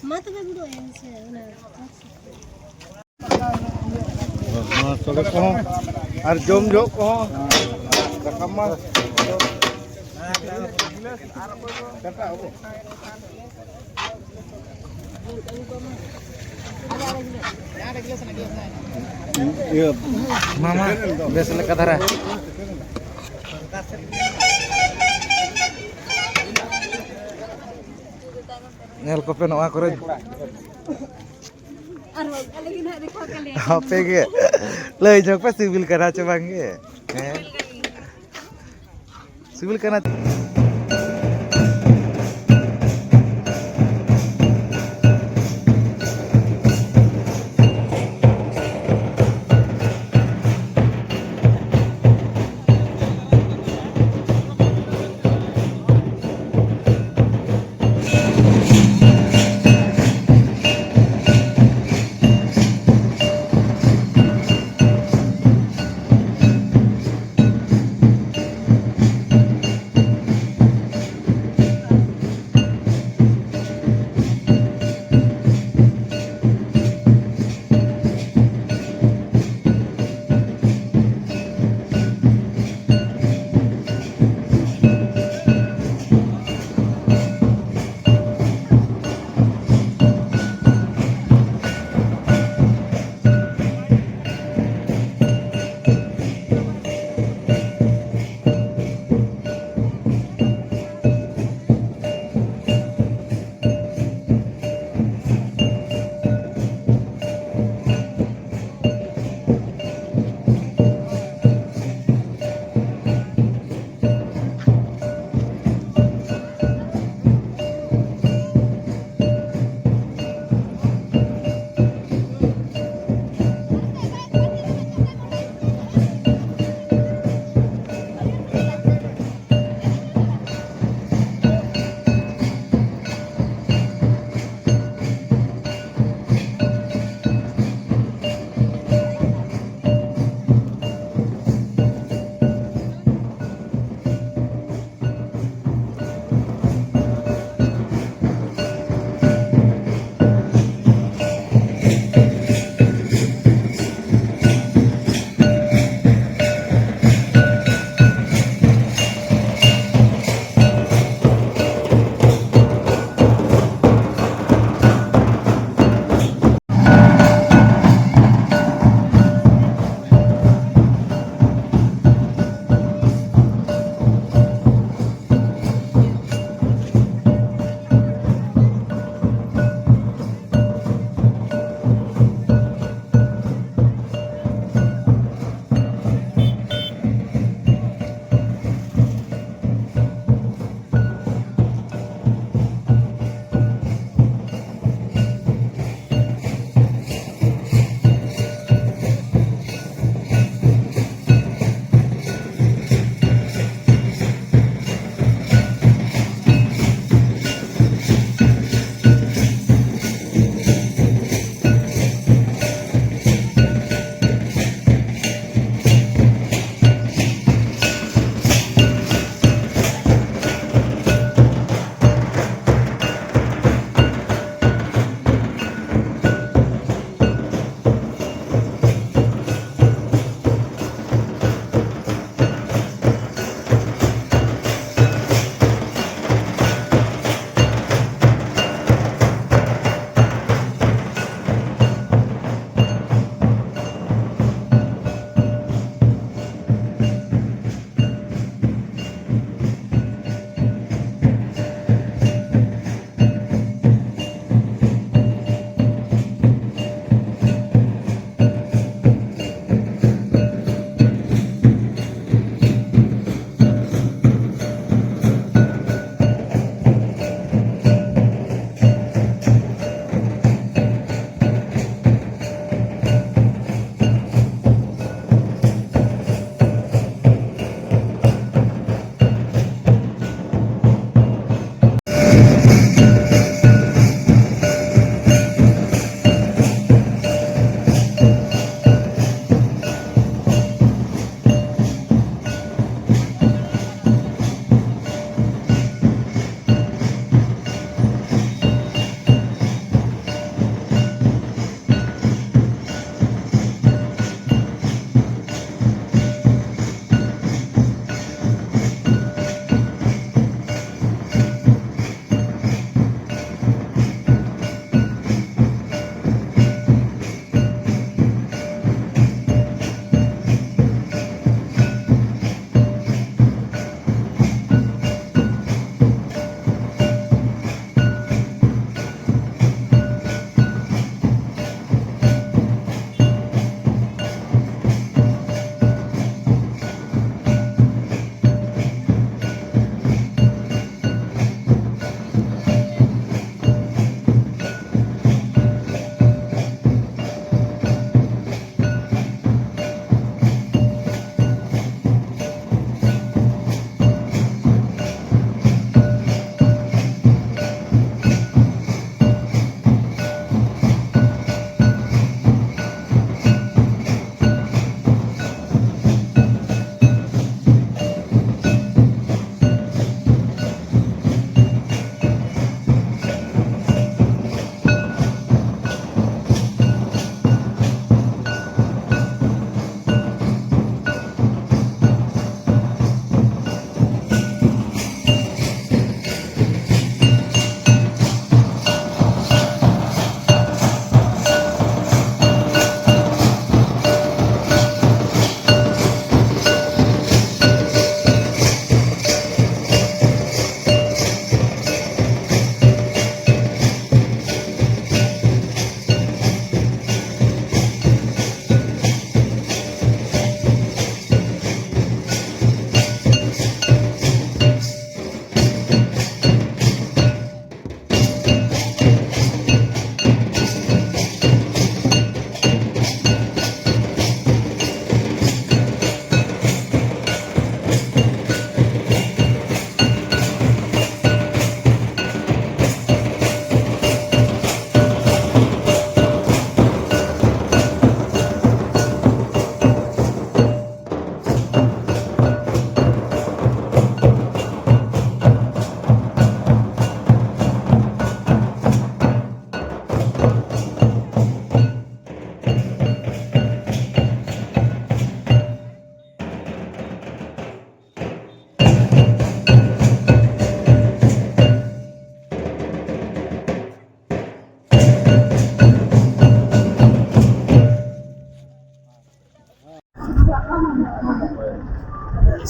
ᱢᱟ ᱛᱚᱵᱮ ᱩᱰᱩᱠ ᱮᱱ ᱥᱮ ᱚᱱᱟ᱾ ᱱᱚᱣᱟ ᱥᱚᱲᱮ ᱠᱚᱦᱚᱸ ᱟᱨ ᱡᱚᱢ ᱡᱚᱦᱚᱜ ᱠᱚᱦᱚᱸ ᱨᱟᱠᱟᱵ ᱢᱟ᱾ ᱤᱭᱟᱹ, ᱢᱟᱢᱟ, ᱵᱮᱥ ᱞᱮᱠᱟ ᱫᱷᱟᱨᱟ᱾ ᱧᱮᱞ ᱠᱚᱯᱮ ᱱᱚᱣᱟ ᱠᱚᱨᱮ᱾ ᱟᱨ ᱟᱞᱮ ᱜᱮ ᱱᱟᱦᱟᱜ ᱫᱮᱠᱷᱟᱣ ᱠᱟᱞᱮᱭᱟ᱾ ᱟᱯᱮ ᱜᱮ ᱞᱟᱹᱭ ᱧᱚᱜ ᱯᱮ, ᱥᱤᱵᱤᱞ ᱠᱟᱱᱟ ᱪᱮ ᱵᱟᱝ ᱜᱮ? ᱦᱮᱸ? ᱥᱤᱵᱤᱞ ᱠᱟᱱᱟ᱾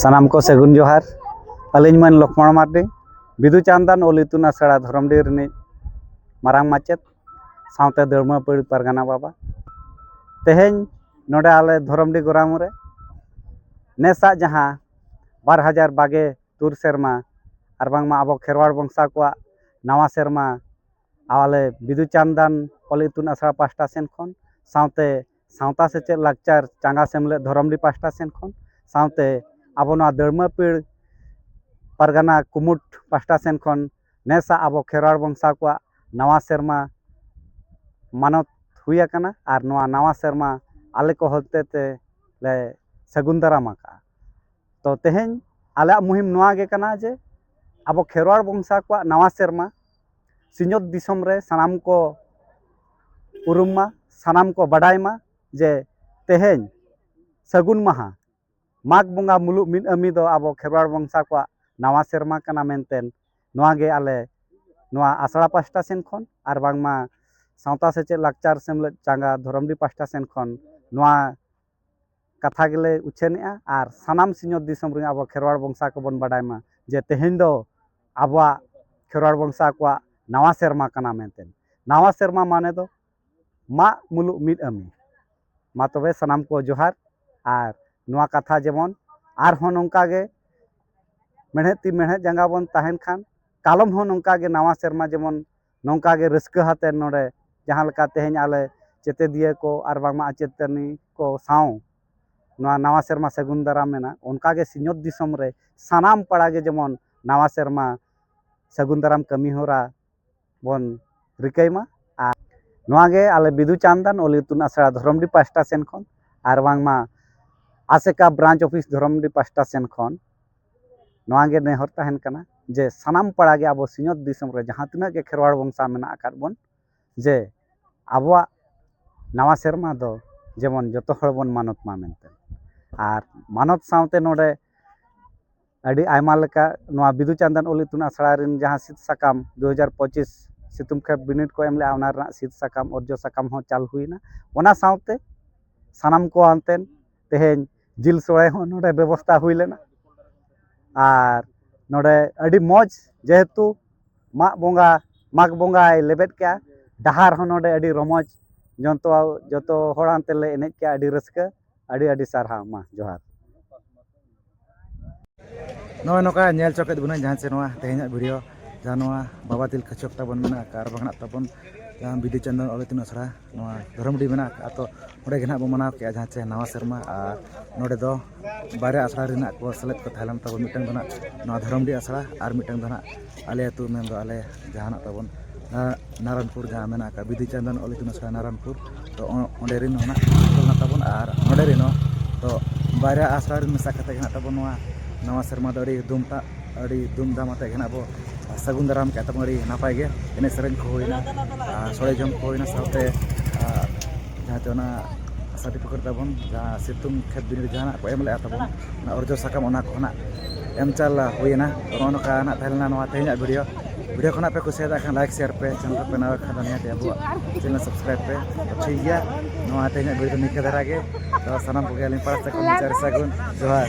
ᱥᱟᱱᱟᱢ ᱠᱚ ᱥᱟᱹᱜᱩᱱ ᱡᱚᱦᱟᱨ᱾ ᱟᱹᱞᱤᱧ ᱢᱟᱹᱱ ᱞᱚᱠᱷᱢᱚᱬ ᱢᱟᱨᱰᱤ, ᱵᱤᱫᱩ ᱪᱟᱸᱫᱟᱱ ᱚᱞ ᱤᱛᱩᱱ ᱟᱥᱲᱟ ᱫᱷᱚᱨᱚᱢᱰᱤ ᱨᱤᱱᱤᱡ ᱢᱟᱨᱟᱝ ᱢᱟᱪᱮᱫ, ᱥᱟᱶᱛᱮ ᱫᱟᱹᱲᱢᱟᱹ ᱯᱟᱹᱲ ᱯᱟᱨᱜᱟᱱᱟ ᱵᱟᱵᱟ᱾ ᱛᱮᱦᱮᱧ ᱱᱚᱰᱮ ᱟᱞᱮ ᱫᱷᱚᱨᱚᱢᱰᱤ ᱜᱚᱨᱟᱢ ᱨᱮ ᱱᱮᱥᱟᱜ ᱡᱟᱦᱟᱸ ᱵᱟᱨ ᱦᱟᱡᱟᱨ ᱵᱟᱜᱮ ᱛᱩᱨ ᱥᱮᱨᱢᱟ, ᱟᱨ ᱵᱟᱝᱢᱟ ᱟᱵᱚ ᱠᱷᱮᱨᱣᱟᱲ ᱵᱚᱝᱥᱟ ᱠᱚᱣᱟᱜ ᱱᱟᱣᱟ ᱥᱮᱨᱢᱟ, ᱟᱞᱮ ᱵᱤᱫᱩ ᱪᱟᱸᱫᱟᱱ ᱚᱞ ᱤᱛᱩᱱ ᱟᱥᱲᱟ ᱯᱟᱦᱴᱟ ᱥᱮᱱ ᱠᱷᱚᱱ, ᱥᱟᱶᱛᱮ ᱥᱟᱶᱛᱟ ᱥᱮᱪᱮᱫ ᱞᱟᱠᱪᱟᱨ ᱪᱟᱸᱜᱟ ᱥᱮᱢᱞᱮᱫ ᱫᱷᱚᱨᱚᱢᱰᱤ ᱯᱟᱦᱴᱟ ᱥᱮᱱ ᱠᱷᱚᱱ, ᱥᱟᱶᱛᱮ ᱟᱵᱚ ᱱᱚᱣᱟ ᱫᱟᱹᱲᱢᱟᱹ ᱯᱤᱲ ᱯᱟᱨᱜᱟᱱᱟ ᱠᱩᱢᱩᱴ ᱯᱟᱦᱴᱟ ᱥᱮᱱ ᱠᱷᱚᱱ ᱱᱮᱥᱟᱜ ᱟᱵᱚ ᱠᱷᱮᱨᱣᱟᱲ ᱵᱚᱝᱥᱟ ᱠᱚᱣᱟᱜ ᱱᱟᱣᱟ ᱥᱮᱨᱢᱟ ᱢᱟᱱᱚᱛ ᱦᱩᱭ ᱟᱠᱟᱱᱟ᱾ ᱟᱨ ᱱᱚᱣᱟ ᱱᱟᱣᱟ ᱥᱮᱨᱢᱟ ᱟᱞᱮ ᱠᱚ ᱦᱚᱛᱮ ᱛᱮ ᱞᱮ ᱥᱟᱹᱜᱩᱱ ᱫᱟᱨᱟᱢ ᱟᱠᱟᱫᱼᱟ᱾ ᱛᱚ ᱛᱮᱦᱮᱧ ᱟᱞᱮᱭᱟᱜ ᱢᱩᱦᱤᱢ ᱱᱚᱣᱟ ᱜᱮ ᱠᱟᱱᱟ ᱡᱮ ᱟᱵᱚ ᱠᱷᱮᱨᱣᱟᱲ ᱵᱚᱝᱥᱟ ᱠᱚᱣᱟᱜ ᱱᱟᱣᱟ ᱥᱮᱨᱢᱟ ᱥᱤᱧᱚᱛ ᱫᱤᱥᱚᱢ ᱨᱮ ᱥᱟᱱᱟᱢ ᱠᱚ ᱩᱨᱩᱢ ᱢᱟ, ᱥᱟᱱᱟᱢ ᱠᱚ ᱵᱟᱰᱟᱭ ᱢᱟ ᱡᱮ ᱛᱮᱦᱮᱧ ᱥᱟᱹᱜᱩᱱ ᱢᱟᱦᱟ, ᱢᱟᱜᱽ ᱵᱚᱸᱜᱟ ᱢᱩᱞᱩᱜ ᱢᱤᱫ ᱟᱹᱢᱤ ᱫᱚ ᱟᱵᱚ ᱠᱷᱮᱨᱣᱟᱲ ᱵᱚᱝᱥᱟ ᱠᱚᱣᱟᱜ ᱱᱟᱣᱟ ᱥᱮᱨᱢᱟ ᱠᱟᱱᱟ ᱢᱮᱱᱛᱮ ᱱᱚᱣᱟ ᱜᱮ ᱟᱞᱮ ᱱᱚᱣᱟ ᱟᱥᱲᱟ ᱯᱟᱦᱴᱟ ᱥᱮᱱ ᱠᱷᱚᱱ ᱟᱨ ᱵᱟᱝᱢᱟ ᱥᱟᱶᱛᱟ ᱥᱮᱪᱮᱫ ᱞᱟᱠᱪᱟᱨ ᱥᱮᱢᱞᱮᱫ ᱪᱟᱸᱜᱟ ᱫᱷᱚᱨᱚᱢᱰᱤ ᱯᱟᱦᱴᱟ ᱥᱮᱱ ᱠᱷᱚᱱ ᱱᱚᱣᱟ ᱠᱟᱛᱷᱟ ᱜᱮᱞᱮ ᱩᱪᱷᱟᱹᱱᱮᱜᱼᱟ᱾ ᱟᱨ ᱥᱟᱱᱟᱢ ᱥᱤᱧᱚᱛ ᱫᱤᱥᱚᱢ ᱨᱮᱱ ᱟᱵᱚ ᱠᱷᱮᱨᱣᱟᱲ ᱵᱚᱝᱥᱟ ᱠᱚᱵᱚᱱ ᱵᱟᱰᱟᱭ ᱢᱟ ᱡᱮ ᱛᱮᱦᱮᱧ ᱫᱚ ᱟᱵᱚᱣᱟᱜ ᱠᱷᱮᱨᱣᱟᱲ ᱵᱚᱝᱥᱟ ᱠᱚᱣᱟᱜ ᱱᱟᱣᱟ ᱥᱮᱨᱢᱟ ᱠᱟᱱᱟ ᱢᱮᱱᱛᱮ᱾ ᱱᱟᱣᱟ ᱥᱮᱨᱢᱟ ᱢᱟᱱᱮ ᱫᱚ ᱢᱟᱜᱽ ᱢᱩᱞᱩᱜ ᱢᱤᱫ ᱟᱹᱢᱤ᱾ ᱢᱟ ᱛᱚᱵᱮ ᱥᱟᱱᱟᱢ ᱠᱚ ᱡᱚᱦᱟᱨ᱾ ᱟᱨ ᱱᱚᱣᱟ ᱠᱟᱛᱷᱟ ᱡᱮᱢᱚᱱ ᱟᱨᱦᱚᱸ ᱱᱚᱝᱠᱟ ᱜᱮ ᱢᱮᱲᱦᱮᱫ ᱛᱤ ᱢᱮᱲᱦᱮᱫ ᱡᱟᱸᱜᱟ ᱵᱚᱱ ᱛᱟᱦᱮᱱ ᱠᱷᱟᱱ, ᱠᱟᱞᱚᱢ ᱦᱚᱸ ᱱᱚᱝᱠᱟ ᱜᱮ ᱱᱟᱣᱟ ᱥᱮᱨᱢᱟ ᱡᱮᱢᱚᱱ ᱱᱚᱝᱠᱟ ᱜᱮ ᱨᱟᱹᱥᱠᱟᱹ ᱟᱛᱮ ᱱᱚᱰᱮ ᱡᱟᱦᱟᱸ ᱞᱮᱠᱟ ᱛᱮᱦᱮᱧ ᱟᱞᱮ ᱪᱮᱛᱮᱫᱤᱭᱟᱹ ᱠᱚ ᱟᱨ ᱵᱟᱝᱢᱟ ᱟᱪᱮᱛᱟᱹᱱᱤ ᱠᱚ ᱥᱟᱶ ᱱᱚᱣᱟ ᱱᱟᱣᱟ ᱥᱮᱨᱢᱟ ᱥᱟᱹᱜᱩᱱ ᱫᱟᱨᱟᱢ ᱮᱱᱟ, ᱚᱱᱠᱟ ᱜᱮ ᱥᱤᱧᱚᱛ ᱫᱤᱥᱚᱢ ᱨᱮ ᱥᱟᱱᱟᱢ ᱯᱟᱲᱟ ᱜᱮ ᱡᱮᱢᱚᱱ ᱱᱟᱣᱟ ᱥᱮᱨᱢᱟ ᱥᱟᱹᱜᱩᱱ ᱫᱟᱨᱟᱢ ᱠᱟᱹᱢᱤ ᱦᱚᱨᱟ ᱵᱚᱱ ᱨᱤᱠᱟᱹᱭ ᱢᱟ᱾ ᱟᱨ ᱱᱚᱣᱟ ᱜᱮ ᱟᱞᱮ ᱵᱤᱫᱩ ᱪᱟᱸᱫᱟᱱ ᱚᱞ ᱤᱛᱩᱱ ᱟᱥᱲᱟ ᱫᱷᱚᱨᱚᱢᱰᱤ ᱯᱟᱦᱴᱟ ᱥᱮᱱ ᱠᱷᱚᱱ ᱟᱨ ᱵᱟᱝᱢᱟ ᱟᱥᱮᱠᱟ ᱵᱨᱟᱧᱪ ᱚᱯᱷᱤᱥ ᱫᱷᱚᱨᱚᱢᱰᱤ ᱯᱟᱦᱴᱟ ᱥᱮᱱ ᱠᱷᱚᱱ ᱱᱚᱣᱟ ᱜᱮ ᱱᱮᱦᱚᱨ ᱛᱟᱦᱮᱱ ᱠᱟᱱᱟ ᱡᱮ ᱥᱟᱱᱟᱢ ᱯᱟᱲᱟ ᱜᱮ ᱟᱵᱚ ᱥᱤᱧᱚᱛ ᱫᱤᱥᱚᱢ ᱨᱮ ᱡᱟᱦᱟᱸ ᱛᱤᱱᱟᱹᱜ ᱜᱮ ᱠᱷᱮᱨᱣᱟᱲ ᱵᱚᱝᱥᱟ ᱢᱮᱱᱟᱜ ᱟᱠᱟᱫ ᱵᱚᱱ, ᱡᱮ ᱟᱵᱚᱣᱟᱜ ᱱᱟᱣᱟ ᱥᱮᱨᱢᱟ ᱫᱚ ᱡᱮᱢᱚᱱ ᱡᱚᱛᱚ ᱦᱚᱲ ᱵᱚᱱ ᱢᱟᱱᱚᱛ ᱢᱟ ᱢᱮᱱᱛᱮ᱾ ᱟᱨ ᱢᱟᱱᱚᱛ ᱥᱟᱶᱛᱮ ᱱᱚᱰᱮ ᱟᱹᱰᱤ ᱟᱭᱢᱟ ᱞᱮᱠᱟ ᱱᱚᱣᱟ ᱵᱤᱫᱩ ᱪᱟᱸᱫᱟᱱ ᱚᱞ ᱤᱛᱩᱱ ᱟᱥᱲᱟ ᱨᱮᱱ ᱡᱟᱦᱟᱸ ᱥᱤᱫ ᱥᱟᱠᱟᱢ ᱫᱩ ᱦᱟᱡᱟᱨ ᱯᱚᱸᱪᱤᱥ ᱥᱤᱛᱩᱝ ᱠᱷᱮᱯ ᱵᱤᱱᱤᱰ ᱠᱚ ᱮᱢ ᱞᱮᱫᱼᱟ, ᱚᱱᱟ ᱨᱮᱱᱟᱜ ᱥᱤᱫ ᱥᱟᱠᱟᱢ, ᱚᱨᱡᱚ ᱥᱟᱠᱟᱢ ᱦᱚᱸ ᱪᱟᱞ ᱦᱩᱭᱱᱟ᱾ ᱚᱱᱟ ᱥᱟᱶᱛᱮ ᱥᱟᱱᱟᱢ ᱠᱚ ᱟᱱᱛᱮᱱ ᱛᱮᱦᱮᱧ ᱡᱤᱞ ᱥᱚᱲᱮ ᱦᱚᱸ ᱱᱚᱰᱮ ᱵᱮᱵᱚᱥᱛᱟ ᱦᱩᱭ ᱞᱮᱱᱟ᱾ ᱟᱨ ᱱᱚᱰᱮ ᱟᱹᱰᱤ ᱢᱚᱡᱽ, ᱡᱮᱦᱮᱛᱩ ᱢᱟᱜ ᱵᱚᱸᱜᱟ, ᱢᱟᱜᱽ ᱵᱚᱸᱜᱟᱭ ᱞᱮᱵᱮᱫ ᱠᱮᱜᱼᱟ, ᱰᱟᱦᱟᱨ ᱦᱚᱸ ᱱᱚᱰᱮ ᱟᱹᱰᱤ ᱨᱚᱢᱚᱡᱽ, ᱡᱚᱛᱚ, ᱡᱚᱛᱚ ᱦᱚᱲ ᱟᱱᱛᱮ ᱞᱮ ᱮᱱᱮᱡ ᱠᱮᱜᱼᱟ, ᱟᱹᱰᱤ ᱨᱟᱹᱥᱠᱟᱹ, ᱟᱹᱰᱤ ᱟᱹᱰᱤ ᱥᱟᱨᱦᱟᱣ, ᱢᱟ ᱡᱚᱦᱟᱨ᱾ ᱱᱚᱜᱼᱚᱭ ᱱᱚᱝᱠᱟ ᱧᱮᱞ ᱪᱚ ᱠᱮᱫ ᱵᱚᱱᱟᱹᱧ ᱡᱟᱦᱟᱸ ᱪᱮ ᱱᱚᱣᱟ ᱛᱮᱦᱮᱧᱟᱜ ᱵᱷᱤᱰᱤᱭᱳ, ᱡᱟᱦᱟᱸ ᱱᱚᱣᱟ ᱵᱟᱵᱟ ᱛᱤᱞᱠᱟᱹ ᱪᱚᱠ ᱛᱟᱵᱚᱱ ᱢᱮᱱᱟᱜ ᱟᱠᱟᱫ, ᱟᱨ ᱵᱟᱝ ᱱᱟᱜ ᱛᱟᱵᱚᱱ ᱡᱟᱦᱟᱸ ᱵᱤᱫᱩ ᱪᱟᱸᱫᱟᱱ ᱚᱞ ᱤᱛᱩᱱ ᱟᱥᱲᱟ, ᱱᱚᱣᱟ ᱫᱷᱚᱨᱚᱢᱰᱤ ᱢᱮᱱᱟᱜ ᱟᱠᱟᱫ, ᱛᱚ ᱚᱸᱰᱮ ᱜᱮ ᱱᱟᱦᱟᱜ ᱵᱚᱱ ᱢᱟᱱᱟᱣ ᱠᱮᱜᱼᱟ ᱡᱟᱦᱟᱸ ᱪᱮ ᱱᱟᱣᱟ ᱥᱮᱨᱢᱟ᱾ ᱟᱨ ᱱᱚᱰᱮ ᱫᱚ ᱵᱟᱨᱭᱟ ᱟᱥᱲᱟ ᱨᱮᱱᱟᱜ ᱠᱚ ᱥᱮᱞᱮᱫ ᱠᱚ ᱛᱟᱦᱮᱸ ᱞᱮᱱ ᱛᱟᱵᱚᱱ, ᱢᱤᱫᱴᱟᱝ ᱫᱚ ᱱᱟᱦᱟᱜ ᱱᱚᱣᱟ ᱫᱷᱚᱨᱚᱢᱰᱤ ᱟᱥᱲᱟ ᱟᱨ ᱢᱤᱫᱴᱟᱝ ᱫᱚ ᱱᱟᱦᱟᱜ ᱟᱞᱮ ᱟᱹᱛᱩ, ᱢᱮᱱᱫᱚ ᱟᱞᱮ ᱡᱟᱦᱟᱱᱟᱜ ᱛᱟᱵᱚᱱ ᱱᱟ-, ᱱᱟᱨᱟᱱᱯᱩᱨ, ᱡᱟᱦᱟᱸ ᱢᱮᱱᱟᱜ ᱟᱠᱟᱫ ᱵᱤᱫᱩ ᱪᱟᱸᱫᱟᱱ ᱚᱞ ᱤᱛᱩᱱ ᱟᱥᱲᱟ ᱱᱟᱨᱟᱱᱯᱩᱨ, ᱛᱚ ᱚ-, ᱚᱸᱰᱮ ᱨᱮᱱ ᱦᱚᱸ ᱱᱟᱜ ᱠᱟᱱᱟ ᱛᱟᱵᱚᱱ, ᱟᱨ ᱱᱚᱰᱮ ᱨᱮᱱ ᱦᱚᱸ, ᱛᱚ ᱵᱟᱨᱭᱟ ᱟᱥᱲᱟ ᱨᱮᱱ ᱢᱮᱥᱟ ᱠᱟᱛᱮ ᱜᱮ ᱱᱟᱜ ᱛᱟᱵᱚᱱ ᱱᱚᱣᱟ ᱱᱟᱣᱟ ᱥᱮᱨᱢᱟ ᱫᱚ ᱟᱹᱰᱤ ᱫᱩᱢ ᱛᱟ-, ᱟᱹᱰᱤ ᱫᱩᱢᱫᱟᱢ ᱟᱛᱮ ᱜᱮ ᱱᱟᱜ ᱵᱚ ᱥᱟᱹᱜᱩᱱ ᱫᱟᱨᱟᱢ ᱠᱮᱫ ᱛᱟᱵᱚᱱ, ᱟᱹᱰᱤ ᱱᱟᱯᱟᱭ ᱜᱮ ᱮᱱᱮᱡ ᱥᱮᱨᱮᱧ ᱠᱚ ᱦᱩᱭᱱᱟ, ᱟᱨ ᱥᱚᱲᱮ ᱡᱚᱢ ᱠᱚ ᱦᱩᱭᱱᱟ, ᱥᱟᱶᱛᱮ, ᱟᱨ ᱡᱟᱦᱟᱸ ᱛᱮ ᱚᱱᱟ ᱥᱟᱨᱴᱤᱯᱷᱤᱠᱮᱴ ᱛᱟᱵᱚᱱ, ᱡᱟᱦᱟᱸ ᱥᱤᱛᱩᱝ ᱠᱷᱮᱛ ᱵᱤᱱᱤᱰ ᱡᱟᱦᱟᱱᱟᱜ ᱠᱚ ᱮᱢ ᱞᱮᱜᱼᱟ ᱛᱟᱵᱚᱱ, ᱚᱱᱟ ᱚᱨᱡᱚ ᱥᱟᱠᱟᱢ, ᱚᱱᱟ ᱠᱚ ᱱᱟᱜ ᱮᱢ ᱪᱟᱞ ᱦᱩᱭᱮᱱᱟ᱾ ᱛᱚ ᱱᱚᱜᱼᱚ ᱱᱚᱝᱠᱟ ᱱᱟᱜ ᱛᱟᱦᱮᱸ ᱞᱮᱱᱟ ᱱᱚᱣᱟ ᱛᱮᱦᱮᱧᱟᱜ ᱵᱷᱤᱰᱤᱭᱳ᱾ ᱵᱷᱤᱰᱤᱭᱳ ᱠᱷᱚᱱᱟᱜ ᱯᱮ ᱠᱩᱥᱤᱭᱟᱫᱟ ᱠᱷᱟᱱ ᱞᱟᱭᱤᱠ, ᱥᱮᱭᱟᱨ ᱯᱮ, ᱪᱮᱱᱮᱞ ᱨᱮᱯᱮ ᱱᱟᱣᱟ ᱠᱷᱟᱱ ᱫᱚ ᱱᱤᱦᱟᱹᱛ ᱟᱵᱚᱣᱟᱜ ᱪᱮᱱᱮᱞ ᱥᱟᱵᱥᱠᱨᱟᱭᱤᱵ ᱯᱮ᱾ ᱴᱷᱤᱠ ᱜᱮᱭᱟ, ᱱᱚᱣᱟ ᱛᱮᱦᱮᱧᱟᱜ ᱵᱷᱤᱰᱤᱭᱳ ᱫᱚ ᱱᱤᱝᱠᱟᱹ ᱫᱷᱟᱨᱟ ᱜᱮ᱾ ᱛᱚ ᱥᱟᱱᱟᱢ ᱠᱚᱜᱮ ᱟᱹᱞᱤᱧ ᱯᱟᱦᱴᱟ ᱥᱮᱫ ᱠᱷᱚᱱ ᱢᱩᱪᱟᱹᱫ ᱨᱮ ᱥᱟᱹᱜᱩᱱ ᱡᱚᱦᱟᱨ᱾